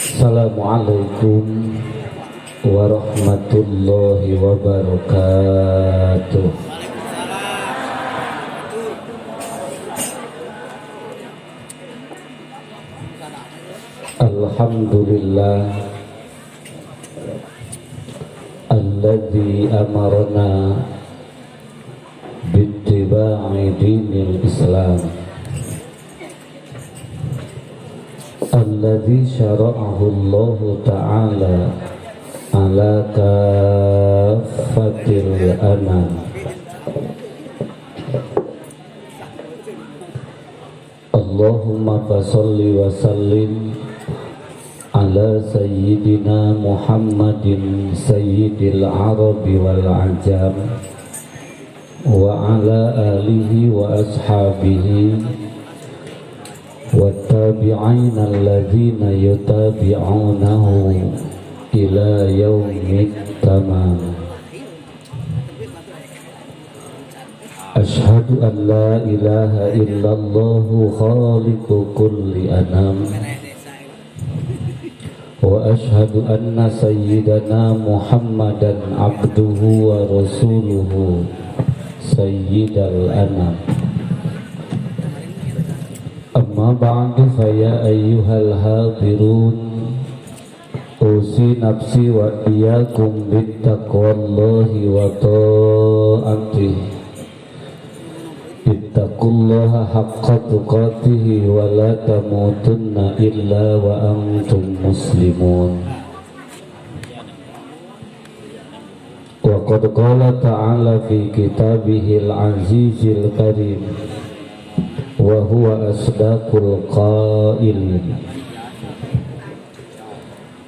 Assalamualaikum warahmatullahi wabarakatuh. Alhamdulillah alladzi amarna bittiba'i dinil Islam alladzi syara'ahu Allah ta'ala ala kaffatil anam. Allahumma fasholli wa sallim ala sayyidina Muhammadin sayyidil arabi wal ajam wa ala alihi wa ashabihi wattabi'ina alladzina yutabi'unahu ila yaumit tamam. Ashhadu an la ilaha illallahu khaliqu kulli anam wa ashhadu anna sayyidana Muhammadan abduhu wa rasuluhu sayyidal anam. Amma ba'du, fa ya ayyuhal hadirun, usi nafsi wa iyyakum bittaqwallahi wa ta'atihi. Ittaqullaha haqqa tuqatihi wa la tamutunna illa wa antum muslimun. Wa qad qala ta'ala fi kitabihil azizil karim wa huwa asdaqul qailin.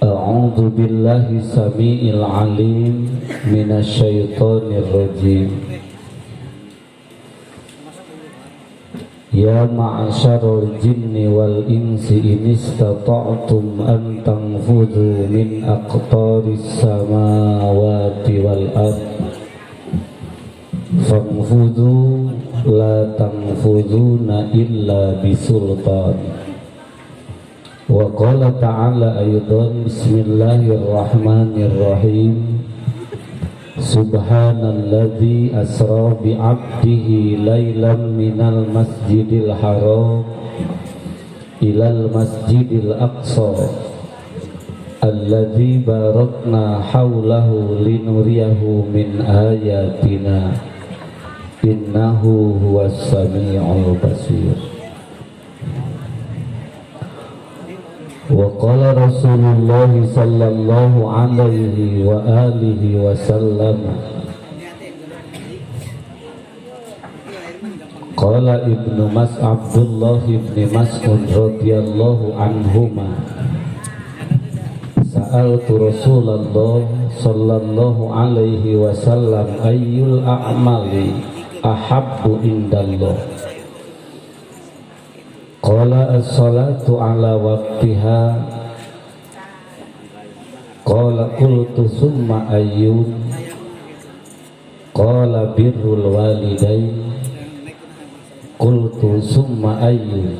A'udzu billahi samiil alim minasyaitonir rajim. Ya ma'asyaral jinni wal insi in istata'tum an tanfudhu min aqtaris samawati wal ard fanfudhu la tanfudhuna illa bisultan. Wa qala ta'ala aidan, bismillahirrahmanirrahim. Subhanalladzi asra bi'abdihi lailan minal masjidil haram ilal masjidil aqsa alladzi barakna haulahu linuriyahu min ayatina innahu huwas samiul basir. Wa qala Rasulullah sallallahu alaihi wa alihi wasallam, qala Ibnu Mas Abdullah ibn Mas'ud radhiyallahu anhuma, sa'altu Rasulullah sallallahu alaihi wasallam ayyul a'mali ahabbu indallah. Qala as-salatu ala waqtiha. Qala qultu summa ayyun. Qala birrul walidain. Qultu summa ayyun.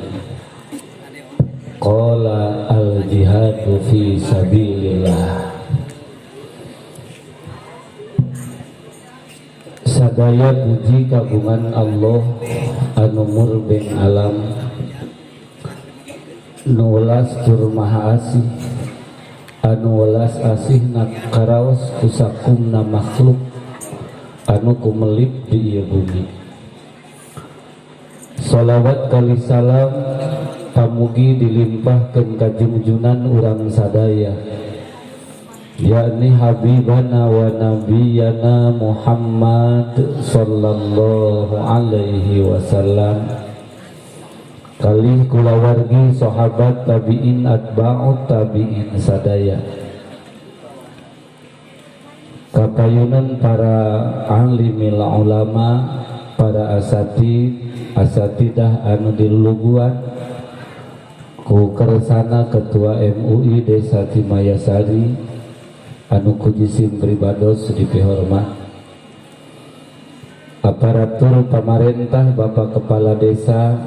Qala al-jihadu fi sabilillah. Sadaya puji kagungan Allah anu murbeng alam, nu welas tur maha asih, anu welas asihna karaos ku sakumna makhluk anu kumelip di ieu bumi. Salawat kali salam pamugi dilimpahkeun ka jungjunan urang sadaya, yakni habibana wa nabiyana Muhammad sallallahu alaihi wasallam, kalih kulawargi sahabat tabi'in atba'ut tabi'in sadaya, kapayunan para alimil ulama, para asatid asatidah anu diluluguan ku kersana Ketua MUI Desa Cimayasari anu ku jisim pribados dipihormat, aparatur pamarentah Bapak Kepala Desa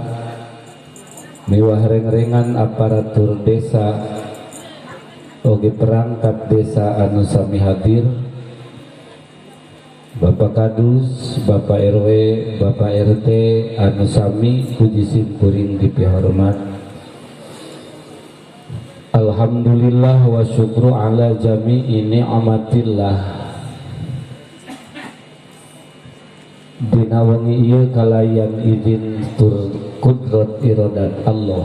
miwah rengrengan aparatur desa Oge perangkat desa anu sami hadir, Bapak Kadus, Bapak RW, Bapak RT anu sami puji simkuring dipihormat. Alhamdulillah wa syukru ala jami'i ni'matillah. Dina wengi ieu kalayan izin tur kudrat iradat Allah,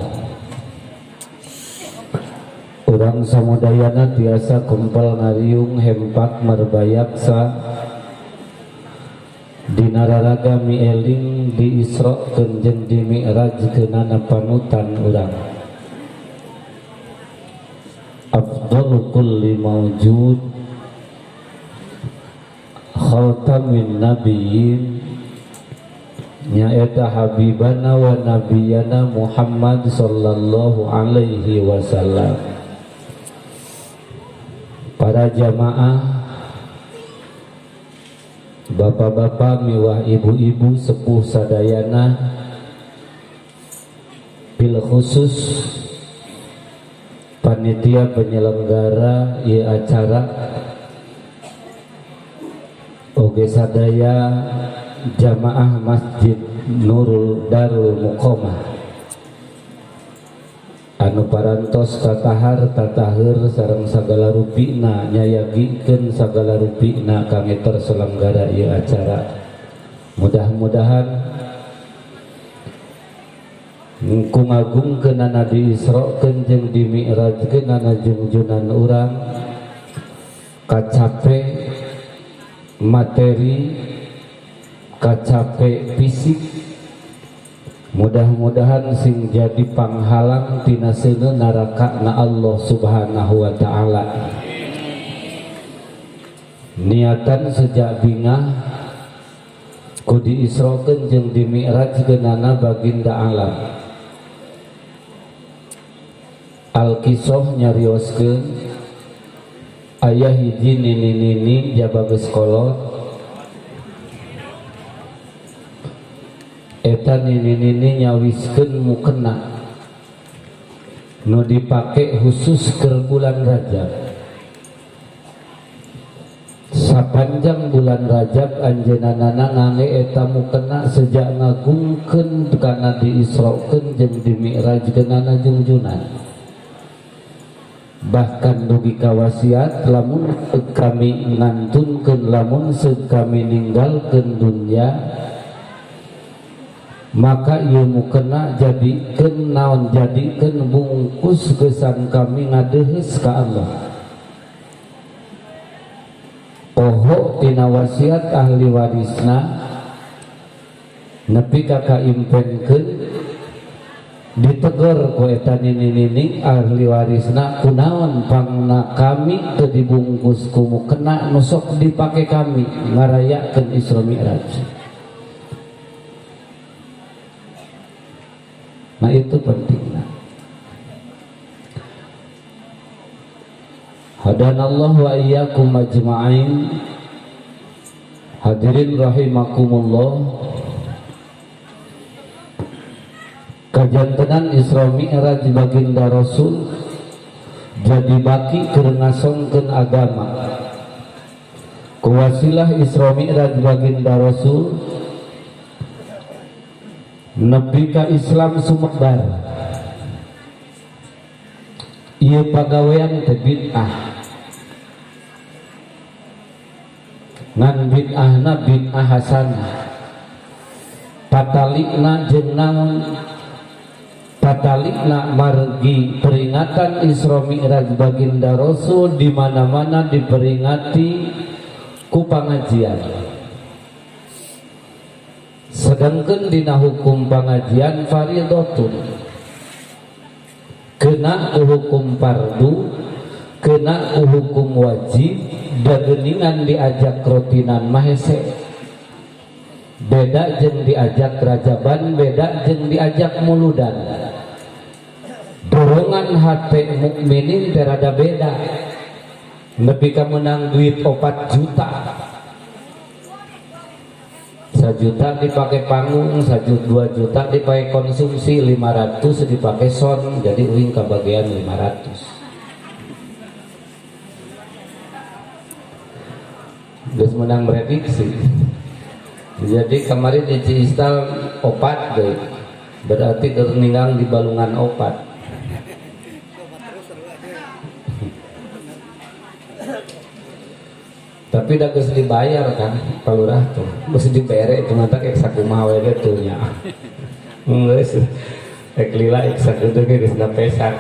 urang samudayana tiasa kempel ngariung hempak marbayaksa dina raraga mieling di Isra jeung di Mi'rajkeunana panutan urang. Afdalu kulli mawjud, khatamin nabiyyin, nyaeta habibana wa nabiyana Muhammad sallallahu alaihi wasallam. Para jamaah, bapak-bapak miwah ibu-ibu sepuh sadayana, bil khusus panitia penyelenggara ieu acara, oge sadaya jamaah Masjid Nurul Darul Muqomah anu parantos tatahar tataheur sareng sagala rupina, nyayagikeun sagala rupina kangge terselenggara ieu acara. Mudah-mudahan ku ngagungkeunana di Isra-keun jeung di Mi'rajkeunana jungjunan urang kacape materi, kacape fisik, mudah-mudahan sing jadi panghalang tina seuneu neraka na Allah Subhanahu wa taala. Niatan sejak bingah ku diisrokeun jeung di Mi'rajkeunana baginda alam. Alkisoh nyarioskeun aya hiji nini-nini jaba geus kolot. Eta nini-nini nyawiskeun mukena nu dipake khusus keur bulan Rajab. Sapanjang bulan Rajab anjeunna ngangge eta mukena sejak ngagungkeun kana diisrokeun jeung dimi'rajkeunana jungjunan. Bahkan dugi ka wasiat lamun kami ngantunkeun, lamun kami ninggalkeun dunya, maka ieu mukena jadikeun naon, jadikeun bungkus gesan kami ngadeuheus ka Allah. Poho tina wasiat ahli warisna nepi ka kaimpenkeun, ditegor ku eta nini-nini ahli warisna, kunaon pangna kami teu dibungkus ku mukena nu sok dipake kami ngarayakeun Isra Mi'raj. Nah itu pentingnya. Hadanallahu wa iyyakum ajma'in. Hadirin rahimakumullah. Kajantenan Isra Mi'raj baginda Rasul jadi baki keur ngasongkeun agama. Kuwasilah Isra Mi'raj baginda Rasul nepi ka Islam sumebar. Ieu pagawean teh bid'ah. Ngan bid'ahna bid'ah hasanah. Patalikna jeung naon? Patalikna margi peringatan Isra Mi'raj baginda Rasul di mana-mana diperingati ku pangajian. Sedangkan dina hukum pangajian fardhatun, kena ku hukum fardu, kena ku hukum wajib, dageningan diajak rotinan mah hese. Beda jeung diajak rajaban, beda jeung diajak muludan. Dorongan hati mukminin teh rada beda. Nepi ka meunang duit 4 juta, 1 juta dipakai panggung, 2 juta dipakai konsumsi, 500 dipakai son, jadi uing kabagian 500. Geus menang prediksi. Jadi kemarin di Ciistal opat deh. Berarti keur ninggang di balungan opat. Tapi dah geus dibayar kan Pak Lurah tuh. Geus dibere itu mah ek sakumaha we ge tuh nya. Geus ek lila ek sakitu ge geus pesak.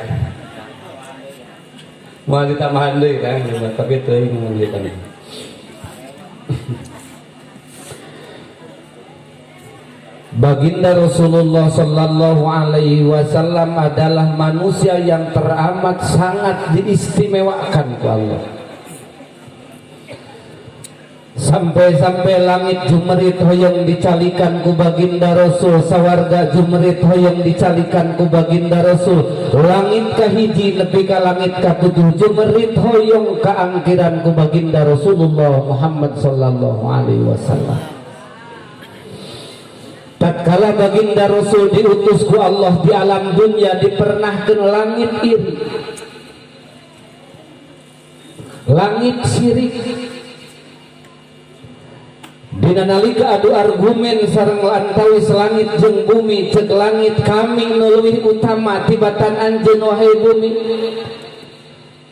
Moal ditambahan deui kan tapi teuing mun ieu kan. Baginda Rasulullah sallallahu alaihi wasallam adalah manusia yang teramat sangat diistimewakan ku Allah. Sampai-sampai langit jumerit hoyong dicalikan ku baginda Rasul, sawarga jumerit hoyong dicalikan ku baginda Rasul, langit kahiji nepi ka langit katujuh jumerit hoyong kaangkiran ku baginda Rasulullah Muhammad sallallahu alaihi wasallam. Tatkala baginda Rasul diutus ku Allah di alam dunia dipernahkeun langit iri, langit sirik. Dina nalika adu argumen sareng antawis langit jeung bumi, cek langit kami nu leuwih utama tibatan anjeun wahai bumi.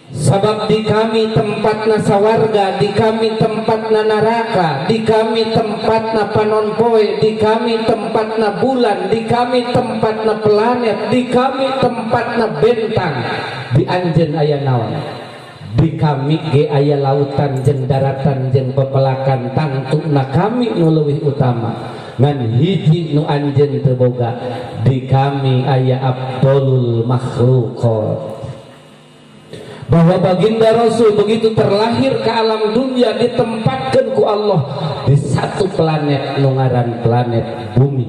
Sabab di kami tempatna sawarga, di kami tempatna neraka, di kami tempatna panon poe, di kami tempatna bulan, di kami tempatna planet, di kami tempatna bentang. Di anjeun aya naon? Di kami ge aya lautan jeung daratan jeung pepelakan, tangtuna kami nu leuwih utama. Ngan hiji nu anjeun teu boga, di kami aya afdolul makhluqat. Bahwa baginda Rasul begitu terlahir ke alam dunia ditempatkan ku Allah di satu planet nu ngaran planet bumi.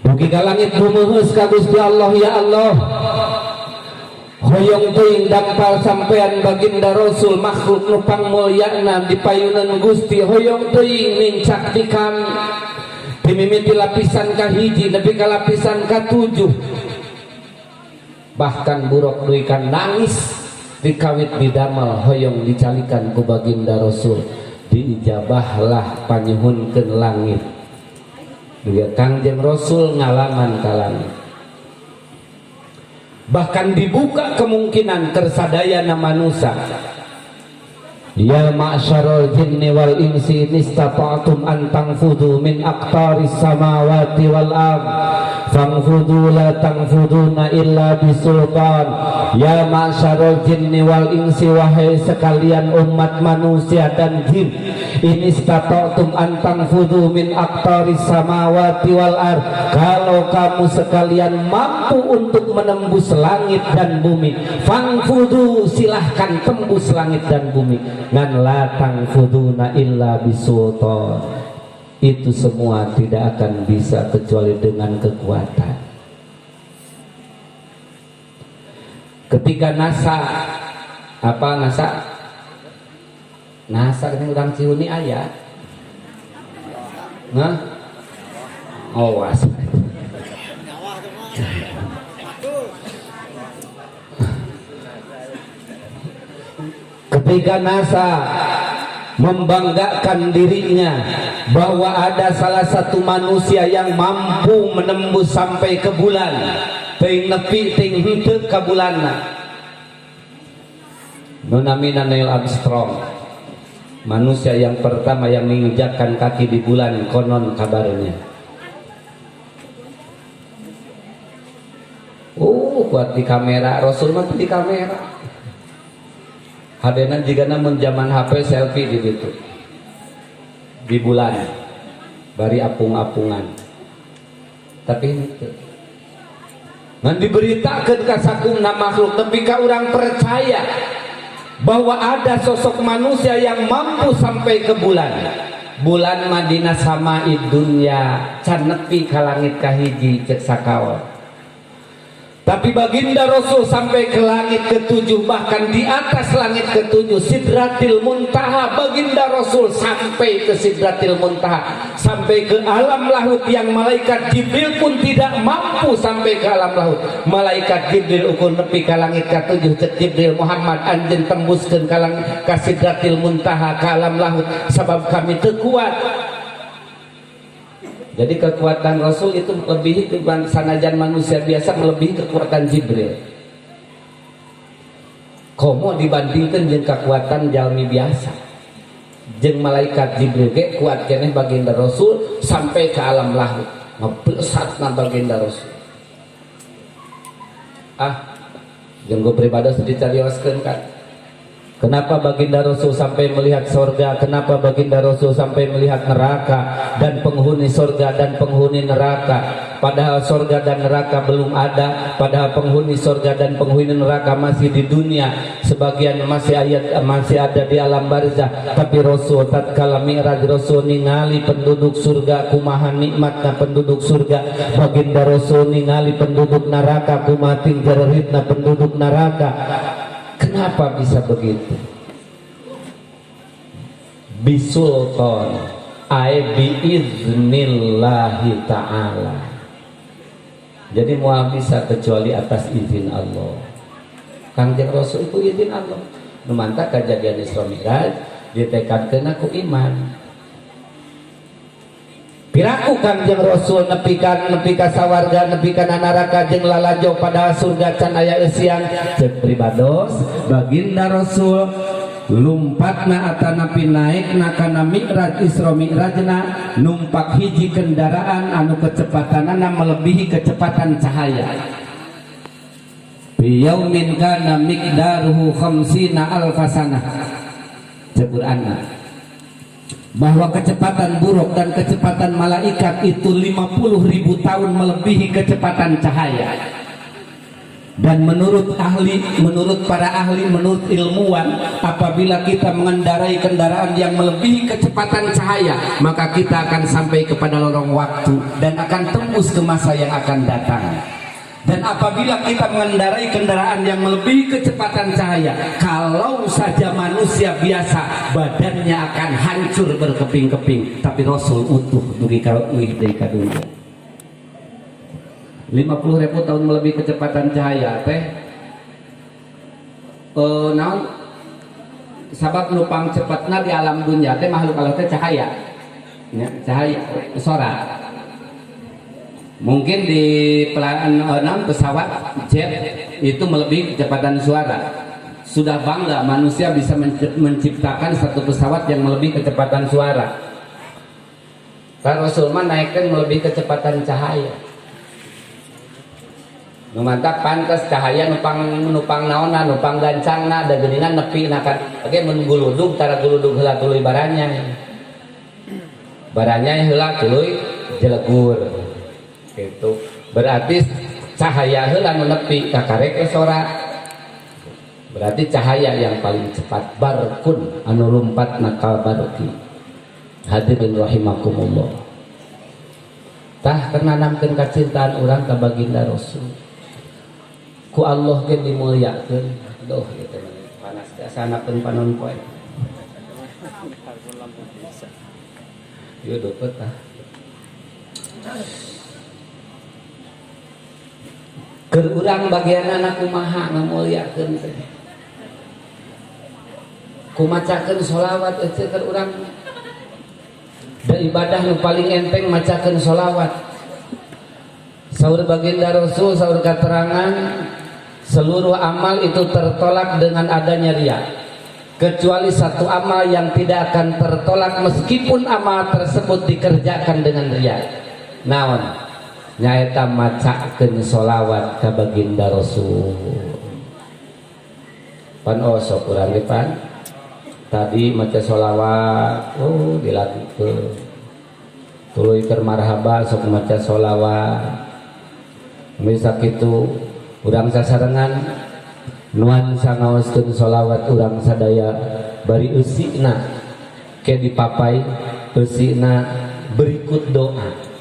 Dugi ka langit bumeuheus ka Gusti Allah, ya Allah, hoyong teuing dampal sampean baginda Rasul makhluk nu pangmulyana di payunan Gusti, hoyong teuing nincak di kami. Dimimiti lapisan kahiji nepi ka lapisan katujuh. Bahkan buruk duikan nangis dikawit didamel hoyong dicalikan ku baginda Rasul, diijabahlah panyuhunkeun langit. Dia Kangjeng Rasul ngalaman ka langit. Bahkan dibuka kemungkinan kersadayana manusia. Ya ma'syarul jinni wal insi istata'tum an tanfudu min aqtaris samawati wal ard fanfudu la tanfuduna illa bisultan. Ya ma'syarul jinni wal insi, wahai sekalian umat manusia dan jin, in istata'tum an tanfudu min aqtaris samawati wal ard, kalau kamu sekalian mampu untuk menembus langit dan bumi, fanfudu, silahkan tembus langit dan bumi. Ngan la tanfuduna illa bisultan, itu semua tidak akan bisa kecuali dengan kekuatan. Ketika NASA, apa NASA? NASA ini urang Cihuni aya. Nah? Oh, was. Ketika NASA membanggakan dirinya bahwa ada salah satu manusia yang mampu menembus sampai ke bulan, teuing nepi teuing henteu ka bulanna. Nu namina Neil Armstrong, manusia yang pertama yang menginjakkan kaki di bulan konon kabarnya. Kuat di kamera, Rasul mah di kamera. Hadena jika namun zaman HP selfie di situ di bulan bari apung-apungan, tapi ngan diberitakan ka sakumna makhluk, tapi ka urang percaya bahwa ada sosok manusia yang mampu sampai ke bulan. Bulan Madinah sama dunya can nepi ka langit kahiji cek sakaol. Tapi baginda Rasul sampai ke langit ketujuh, bahkan di atas langit ketujuh, Sidratil Muntaha. Baginda Rasul sampai ke Sidratil Muntaha, sampai ke alam lahut yang malaikat Jibril pun tidak mampu sampai ke alam lahut. Malaikat Jibril ukur nepi ka langit ketujuh, cek Jibril, "Muhammad, anjeun tembuskeun ka langit ka Sidratil Muntaha, ka alam lahut, sabab kami teu kuat." Jadi kekuatan Rasul itu melebihi sanajan manusia biasa, melebihi kekuatan Jibril. Komo dibandingkan dengan kekuatan jalmi biasa. Jeung malaikat Jibril ge kuat keneh baginda Rasul sampai ke alam lahut. Ngeblesatna baginda Rasul. Ah, jeung pribados dicarioskeun kan. Kenapa baginda Rasul sampai melihat sorga? Kenapa baginda Rasul sampai melihat neraka dan penghuni sorga dan penghuni neraka? Padahal sorga dan neraka belum ada. Padahal penghuni sorga dan penghuni neraka masih di dunia. Sebagian masih ayat masih ada di alam barzah. Tapi Rasul tatkala Mi'raj, Rasul ningali penduduk surga kumaha nikmatna penduduk surga. Baginda Rasul ningali penduduk neraka kumaha tingjeritna penduduk neraka. Kenapa bisa begitu? Bisultan ay biiznillahi ta'ala. Jadi moal bisa kecuali atas izin Allah. Kangjeng Rasul itu izin Allah. Nu mantak kejadian Isra Mi'raj ditekadkeun ku iman. Piraku Kangjeng Rasul nepi ka nepi ka sawarga, nepi ka neraka jeung lalajo, padahal surga can aya eusian? Cek pribados, baginda Rasul lumpatna atanapi naikna kana Mi'raj, Isra Mi'rajna, numpak hiji kendaraan anu kecepatanana melebihi kecepatan cahaya. Fi yaumin kana miqdaruhu khamsina alfasanah. Cek Qur'anna bahwa kecepatan buraq dan kecepatan malaikat itu 50 ribu tahun melebihi kecepatan cahaya. Dan menurut ahli, menurut para ahli, menurut ilmuwan, apabila kita mengendarai kendaraan yang melebihi kecepatan cahaya, maka kita akan sampai kepada lorong waktu dan akan tembus ke masa yang akan datang. Dan apabila kita mengendarai kendaraan yang melebihi kecepatan cahaya, kalau saja manusia biasa, badannya akan hancur berkeping-keping. Tapi Rasul utuh dugi ka uih deui ka dunya. 50 ribu tahun melebihi kecepatan cahaya teh naon sabab nu pang cepatna di alam dunia teh makhluk Allah teh cahaya ya, cahaya suara. Mungkin di pelan, naon, pesawat jet itu melebihi kecepatan suara. Sudah bangga manusia bisa menciptakan satu pesawat yang melebihi kecepatan suara. Kalau Rasul mah naikkan melebihi kecepatan cahaya. Nu mantak pantes cahaya nupang nupang naonna, nupang gancangna, da geuningan nepi na kan. Oke, mun guludug tara guludug heula tuluy baranya. Baranya heula tuluy jelegur. Gitu. Berarti cahaya heula nu nepi, kakarek sora. Berarti cahaya yang paling cepat, barkun anu lumpat nakal barki. Hadirin rahimakumullah. Tah, keur nanamkeun kacintaan urang ka baginda Rasul. Ku Allah ge dimuliakeun. Aduh, ieu teh panas teh sanakeun panon poe. Bisa. Ieu deukeut tah. Keur urang bagianana kumaha ngamuliakeun teh? Kumacakeun sholawat eueuh keur urang. Da ibadah nu paling enteng macakeun sholawat. Saur baginda Rasul, saur keterangan, seluruh amal itu tertolak dengan adanya riya, kecuali satu amal yang tidak akan tertolak meskipun amal tersebut dikerjakan dengan riya. Naon? Nyaeta macakeun sholawat ka baginda Rasul. Pan osok urang ge pan tadi maca sholawat, oh, dilakukeun tuluy keur marhaba sok maca sholawat. Misal kitu urang sasarengan nuansa ngaoskeun sholawat urang sadaya bari eusina ke dipapai eusina berikut doa.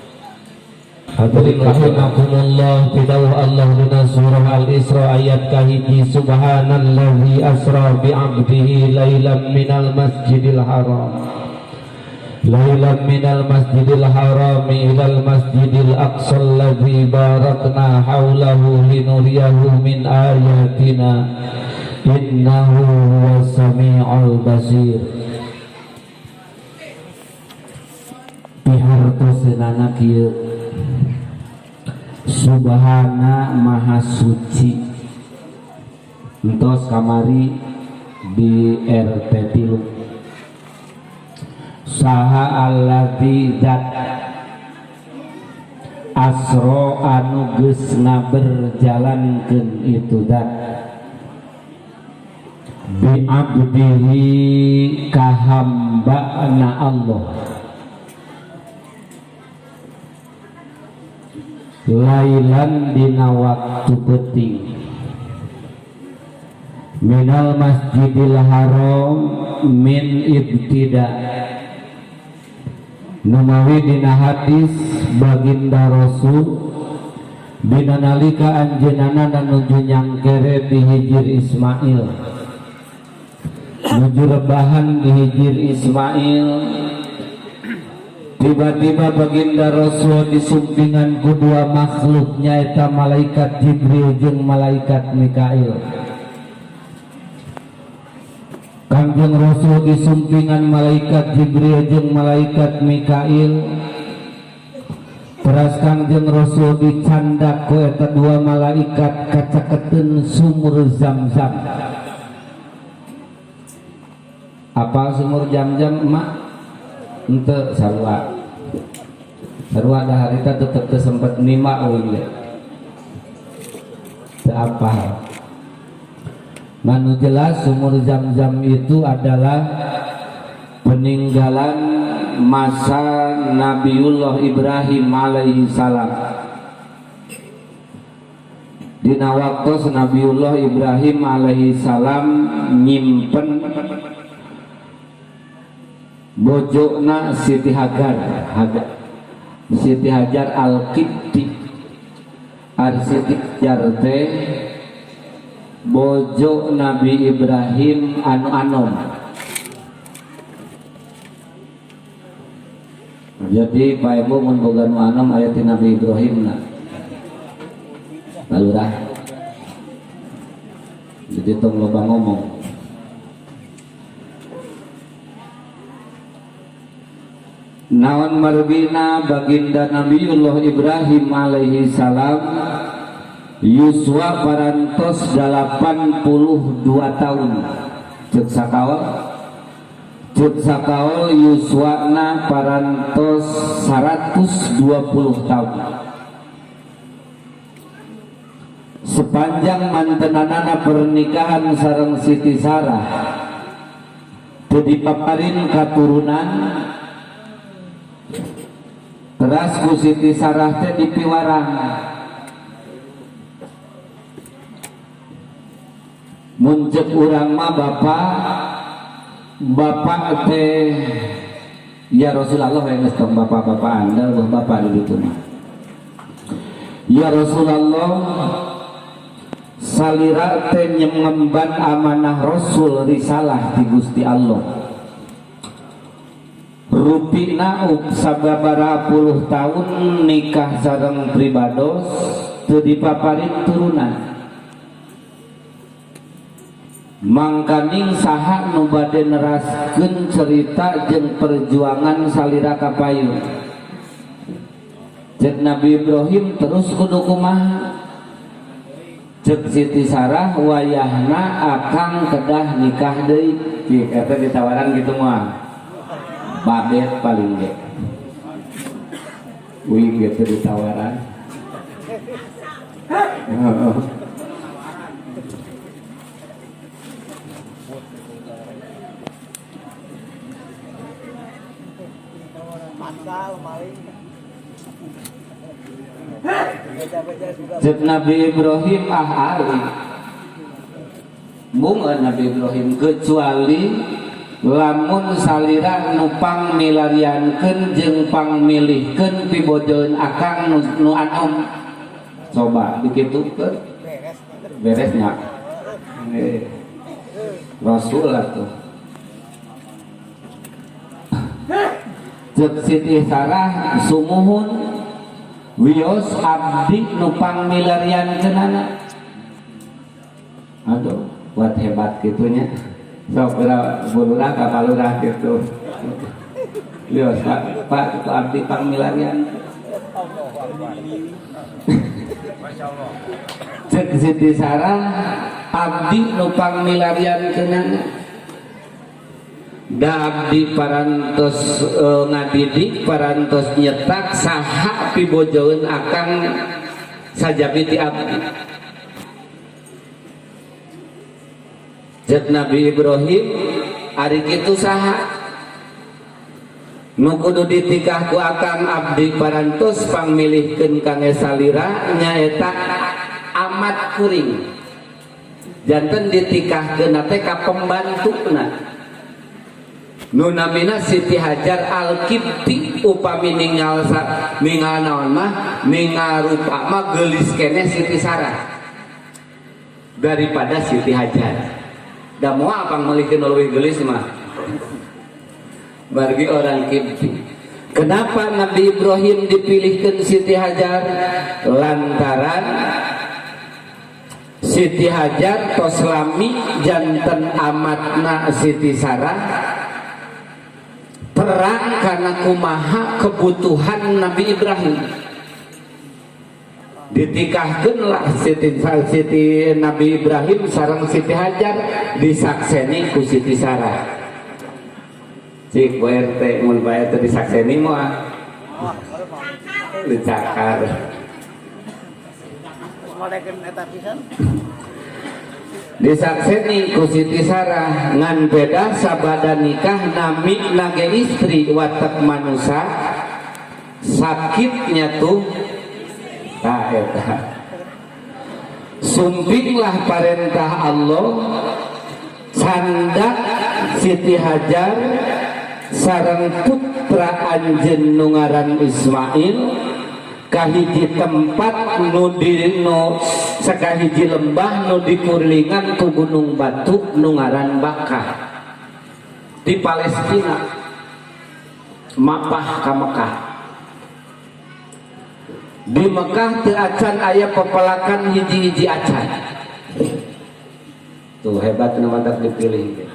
Hadirin rahimakumullah, pidawuh Allah dina surah Al-Isra ayat kahiji, subhanallazi asra bi 'abdihi lailan minal masjidil haram lailan minal masjidil haram ilal masjidil aqsa allazi barakna haulahu linuriyahu min ayatina innahu huwas samiul basir. Pihartoseunana kieu, subhana maha suci. Entos kamari di RT 3 saha alladzi zat asra anu geus ngaberjalankeun itu zat bi abdihi kahambana Allah lailan dina waktu peuting minal masjidil haram min ibtida. Numawi dina hadis baginda Rasul dina nalika anjeunna nuju nyangkere di Hijir Ismail, nuju rebahan di Hijir Ismail, tiba-tiba baginda Rasul disumpingan ku dua makhluk nyaeta malaikat Jibril jeung malaikat Mikail. Kangjeng Rasul disumpingan malaikat Jibril jeung malaikat Mikail. Teras Kangjeng Rasul dicandak ku eta dua malaikat kacaketeun sumur Zam-Zam. Apa sumur Zam-Zam emak? Ente sarua. Sarua dah harita tetep teu sempet nima euy ge. Teu apal. Manu jelas sumur Zam-Zam itu adalah peninggalan masa Nabiullah Ibrahim alaihi salam. Dina waktu Nabiullah Ibrahim alaihi salam nyimpen bojona Siti Hajar, Hajar, Siti Hajar Al-Qibti. Ari Siti Hajar teh bojo Nabi Ibrahim anu anom. Jadi Pak Ibu mun boga nu anom aya ti Nabi Ibrahim na. Balurah. Jadi tong loba ngomong. Naon marbina baginda Nabiullah Ibrahim alaihi salam yuswa parantos 82 tahun. Cek sakaol, cek sakaol yuswana parantos 120 tahun. Sepanjang mantenanana pernikahan sareng Siti Sarah teu dipaparin katurunan. Teras ku Siti Sarah teh dipiwarang. Mun ceuk urang mah bapak, bapak teh ya Rasulullah yang geus tong bapak-bapak anda wah bapak di ditu mah. Ya Rasulullah salira teh ngemban amanah Rasul risalah ti Gusti Allah. Rupina sababaraha puluh tahun nikah sareng pribados teu dipaparin turunan. Mangkaning saha nu bade neraskeun cerita jeung perjuangan salira kapayun. Cek Nabi Ibrahim terus kudu kumaha? Cek Siti Sarah wayahna akang kedah nikah deui. Cik eta ditawaran gitu mah. Babet paling ge. Wih gitu ditawaran. Cek Nabi Ibrahim ah ali. Bunga Nabi Ibrahim kecuali Lamun salira nu pangmilariankeun jeung pangmilihkeun pibojoeun akang nu anom. Coba dikitukeun. Beresnya. Rasul atuh. Ceuk Siti Sarah sumuhun wios abdi nu pangmilariankeunana. Aduh, buat hebat gitunya. Sok bulurah ka kalurah gitu. Wios Pak, Pak itu abdi pangmilarian. Ceuk Siti Sarah abdi nu pangmilariankeunana. Da abdi parantos ngadidik parantos nyetak saha pibojoeun akang sajabi ti abdi. Ceuk Nabi Ibrahim ari kitu saha nu kudu ditikah ku akang abdi parantos pangmilihkeun kangge salira nyaeta amat kuring. Janten ditikahkeun teh ka pembantuna. Nu namina Siti Hajar Al-Qibti upami ningal ningal naon mah ningal rupa mah geulis keneh Siti Sarah daripada Siti Hajar. Da moal pangmeulikeun leuwih geulis mah. Bagi orang Qibti. Kenapa Nabi Ibrahim dipilihkeun Siti Hajar? Lantaran Siti Hajar tos lami janten amatna Siti Sarah terang karena kumaha kebutuhan Nabi Ibrahim. Ditikahkeunlah Siti Nabi Ibrahim sareng Siti Hajar disakseni ku Siti Sarah. Cik Bu RT mun Pak RT disakseni moal dicakar. Disakseni ku Siti Sarah ngan beda sabada nikah nami nage istri watak manusia sakitnya tuh tah eta. Sumpinglah parentah Allah candak Siti Hajar sareng putra anjeun nu ngaran Ismail kahiji tempat nu di nu sakahiji lembah nu dikurilingan ku gunung batu nu ngaran Bakah di Palestina mapah ka Mekah. Di Mekah teu acan aya pepelakan hiji-hiji acan. Tuh hebat nu mantap dipilih.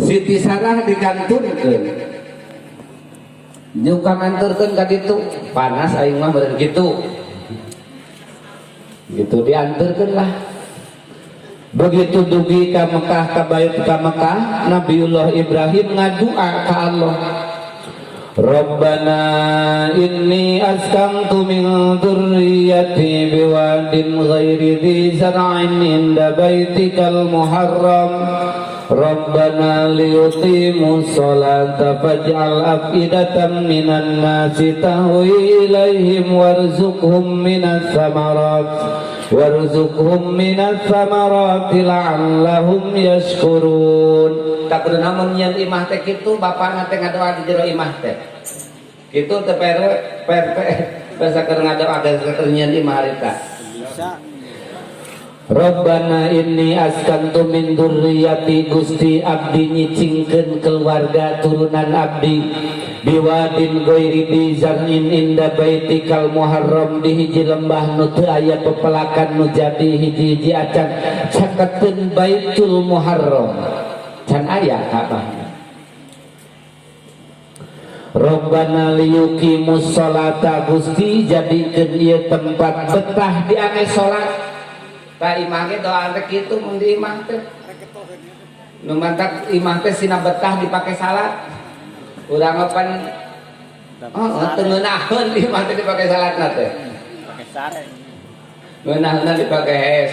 Siti Sarah dikantunkeun. Nyuka nganturkeun ka ditu, panas aing mah beureun kitu. Gitu dianturkeun lah. Begitu dugi ka Mekah ka bait ka Mekah, Nabiullah Ibrahim ngadua ka Allah. Rabbana inni askantu min dzurriyyati biwadin ghairi dzi zar'in inda baitikal muharram. Rabbana liyuqimus sholata faj'al af'idatan minan nasi tahwi ilaihim warzuqhum minas samarat warzuqhum minas samarati la'allahum yashkurun. Tak kudu namun nyeun imah teh kitu bapana teh ngadoa di jero imah teh. Kitu teh PRT basa keur ngadoa keur nyeun imah harita. Bisa. Rabbana inni askantu min dzurriyyati Gusti abdi nyicingkeun keluarga turunan abdi biwadin ghairi dzi zar'in inda baitikal muharram di hiji lembah nu teu aya pepelakan nu jadi hiji-hiji acan caketeun Baitul Muharram can aya Ka'bah. Rabbana liyuqimus sholata Gusti jadikeun ieu tempat betah diange salat. Ka imah ge doa teh kitu mun di imah teh. Nu mantak imah teh sina betah dipake salat. Urang mah pan oh teu ngeunaheun imah teh dipake salatna teh. Pake sare. Ngeunaheunna dipake hees.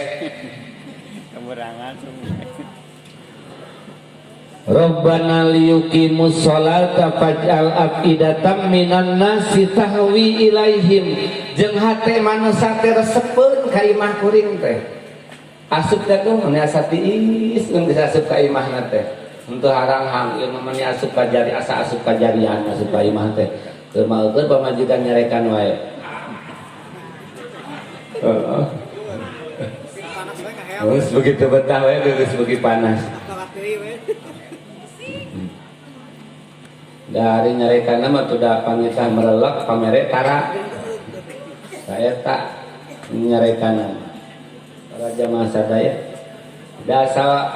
Keberangan. Rabbana liyuqimus sholata faj'al af'idatam minan nasi tahwi ilaihim. Jeung hate manusia teh resepeun ka imah kuring teh. Asup teh tuh meni asa tiis geus asup ka imahna teh. Henteu haranghang ieu mah meni asup ka jari asa asup ka jarian asup ka imah teh. Keur mah pamajikan nyarekan wae. Heeh. Terus begitu betah wae geus beuki panas. Dari nyarekan mah tuh da pangitah merelek pamere tara. Saeta nyarekan. Para jamaah sadaya. Da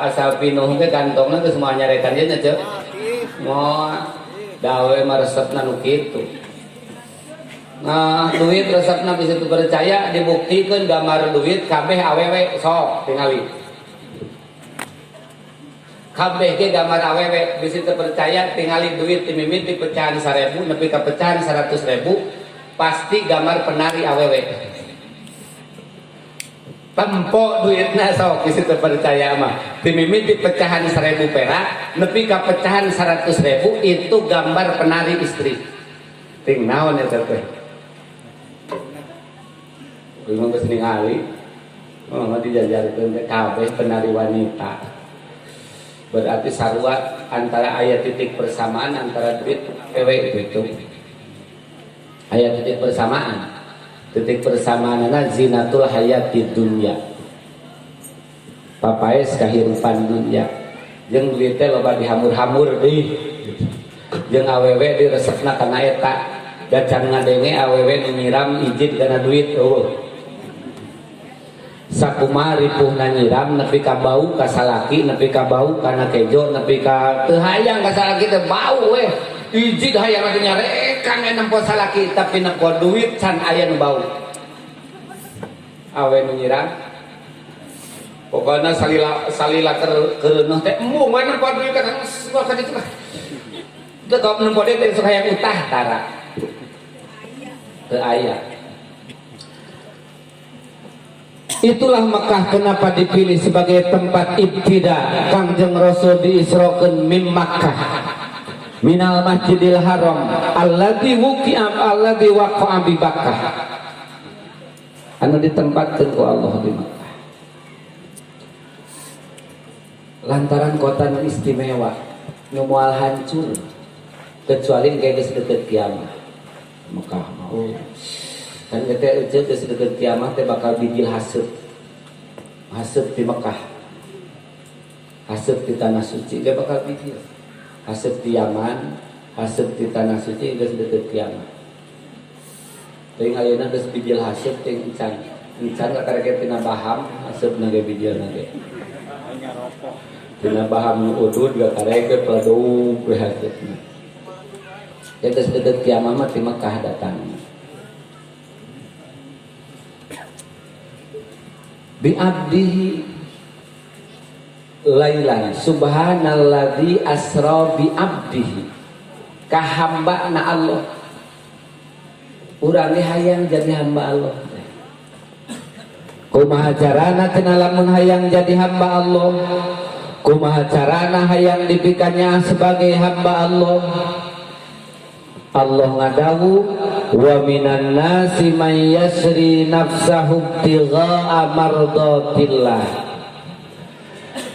asal pinuh teh kantongna geus moal nyarekan ieu nya ceu. Moal dawe mah resepna nu kitu. Nah, duit resepna bisa dipercaya dibuktikeun gambar duit kabeh awewe sok tingali. Kabeh ge gambar awewe bisa terpercaya tingali duit timimiti pecahan 1000 nepi ka pecahan 100.000 pasti gambar penari awewe. Tempo duitna sok bisa terpercaya mah. Timimiti pecahan 1000 perak nepi ka pecahan 100.000 itu gambar penari istri. Ting naon eta teh? Ieu geus ningali. Oh, dijajarkeun teh kabeh penari wanita. Berarti sarua antara ayat titik persamaan antara duit ewe itu. Ayat titik persamaan. Titik persamaanana zinatul hayati dunya. Papaes kahirupan dunya. Jeung duit teh loba dihamur-hamur deui. Jeung awewe diresepna kana eta. Da can ngadenge awewe nu nyiram izin kana duit eueuh. Sakumaha ripuhna nyiram nepi ka bau ka salaki nepi ka bau kana kejo nepi ka teu hayang ka salaki teh bau weh. Ijid hayang teh nyarekan we nempo salaki tapi nempo duit can aya nu bau. Awe nu nyiram pokona salila keureunuh teh embung we nempo duit kan geus ka ditu. Teu kop nempo duit teh sok hayang utah tara. Teu aya. Itulah Mekah kenapa dipilih sebagai tempat ibtida Kangjeng Rasul diisrokeun mim Makkah minal Masjidil Haram alladzi wuqi'a alladzi waqa'a bi Makkah anu ditempatkeun ku Allah di Makkah lantaran kota nu istimewa nu moal hancur kecuali engke geus deukeut kiamah. Mekah mah oh. Kan teh euceut geus deukeut kiamah teh bakal bijil haseup. Haseup di Mekah. Haseup di tanah suci ge bakal bijil. Haseup di Yaman, haseup di tanah suci geus deukeut kiamah. Teuing ayeuna geus bijil haseup teuing encan. Encan kakarek tina baham haseupna ge bijilna ge. Tina baham nu udud kakarek ge peledug we haseupna. Ya geus deukeut kiamah mah ti Mekah datang. Bi abdihi lailan subhanalladzi asra bi abdihi ka hamba na Allah. Urang ge hayang jadi hamba Allah. Kumaha carana cenah lamun hayang jadi hamba Allah? Kumaha carana hayang dipikanya sebagai hamba Allah? Allah ngadawu wa minan nasi man yasri nafsahu ibtigha'a mardatillah.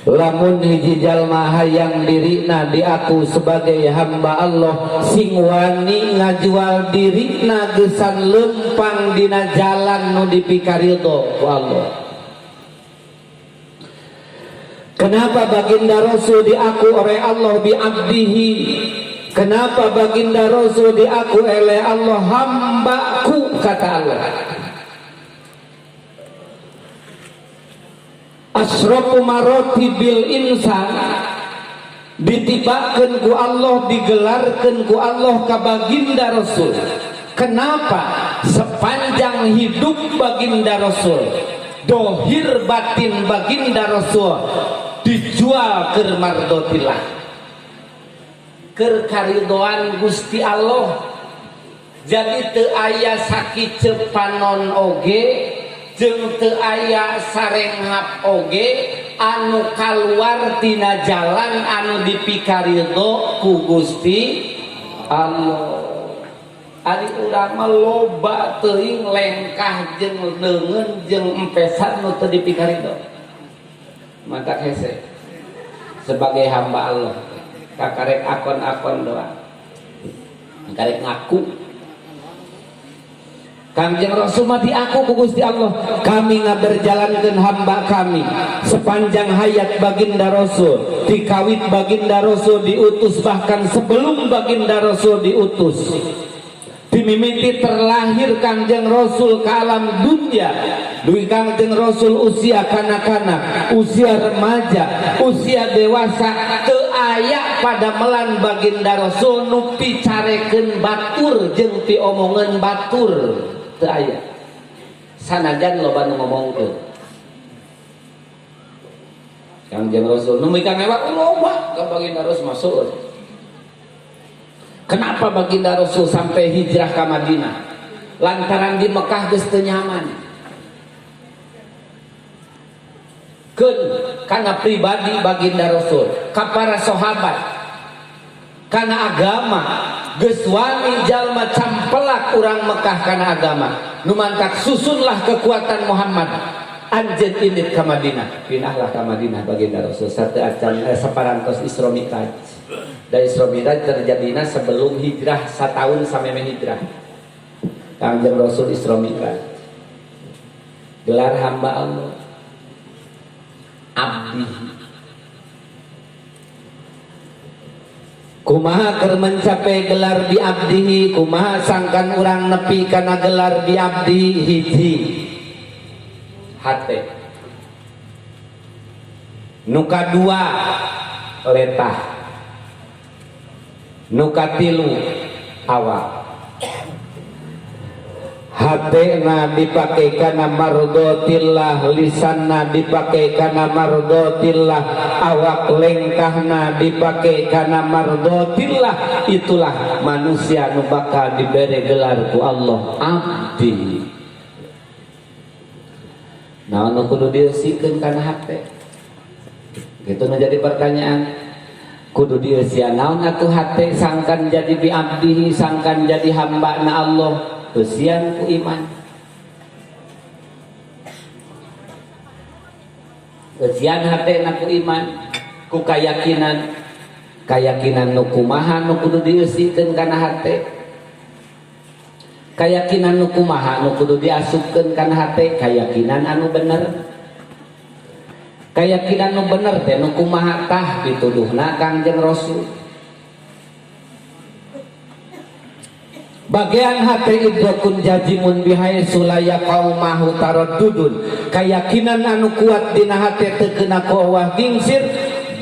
Lamun hiji jalma hayang dirina diaku sebagai hamba Allah sing wani ngajual dirina geusan lempang dina jalan nu dipikaridho ku Allah. Kenapa baginda Rasul diaku oleh Allah bi abdihi? Kenapa baginda Rasul diaku oleh Allah hambaku kata Allah? Asrafu maratibil insan ditibakeun ku Allah, digelarkeun ku Allah ka baginda Rasul. Kenapa? Sepanjang hidup baginda Rasul, dohir batin baginda Rasul dijual ke mardotillah, keur karidoan Gusti Allah. Jadi teu aya sakiceup panon oge jeung teu aya sarenghap oge anu kaluar tina jalan anu dipikaridho ku Gusti Allah. Ari urang mah loba teuing lengkah jeung leungeun jeung empesan nu teu dipikaridho. Mantak hese sebagai hamba Allah kakarek akon-akon doang karek ngaku. Kangjeng Rasul mah diaku ku Gusti Allah, kami ngaberjalankeun hamba kami sepanjang hayat baginda Rasul, dikawit baginda Rasul diutus, bahkan sebelum baginda Rasul diutus, dimimiti terlahir Kangjeng Rasul ke alam dunia. Duwi Kangjeng Rasul usia kanak-kanak, usia remaja, usia dewasa, teu aya padamelan baginda Rasul nu picarekeun batur jeung piomongeun batur, teu aya. Sanajan loba nu ngomongkeun Kangjeng Rasul nu mikang ewa loba ka baginda Rasul masuk. Kenapa baginda Rasul sampai hijrah ke Madinah? Lantaran di Mekah geus teu nyaman. Keun kana pribadi baginda Rasul, ka para sahabat, kana agama, geus wani jalma campelak urang Mekah kana agama. Nu mantak susunlah kekuatan Muhammad. Anjeun indit ka Madinah, pindahlah ka Madinah baginda Rasul sateu acan saparantos Isra Mi'raj. Da Isra Mi'raj terjadina sebelum hijrah satahun sameme hijrah. Kangjeng Rasul Isra Mi'raj. Gelar hamba Allah. Abdi. Kumaha keur mencapai gelar bi abdihi, kumaha sangkan urang nepi kana gelar bi abdi hiji. Hate. Nu kadua letah. Nu katilu awak. Hatena dipake kana mardotillah, lisanna dipake kana mardotillah, awak lengkahna dipake kana mardotillah. Itulah manusia nu bakal dibere gelar ku Allah abdi. Naon nu kudu dieusikeun kana hate? Gitu nu jadi pertanyaan. Kudu dieusian naon atuh hate sangkan jadi bi abdihi, sangkan jadi hamba na Allah. Eusian ku iman. Eusian hatena ku iman, ku kayakinan. Kayakinan nu kumaha nu kudu dieusikeun kana hate? Kayakinan nu kumaha nu kudu diasupkeun kana hate? Kayakinan anu bener. Kayakinan nu bener teh nu kumaha tah dituduhna Kangjeng Rasul. Bagian hati idrokun jajimun bihai sulaya kaumahu taraddudun. Kayakinan anu kuat dina hati teu kena ku awah gingsir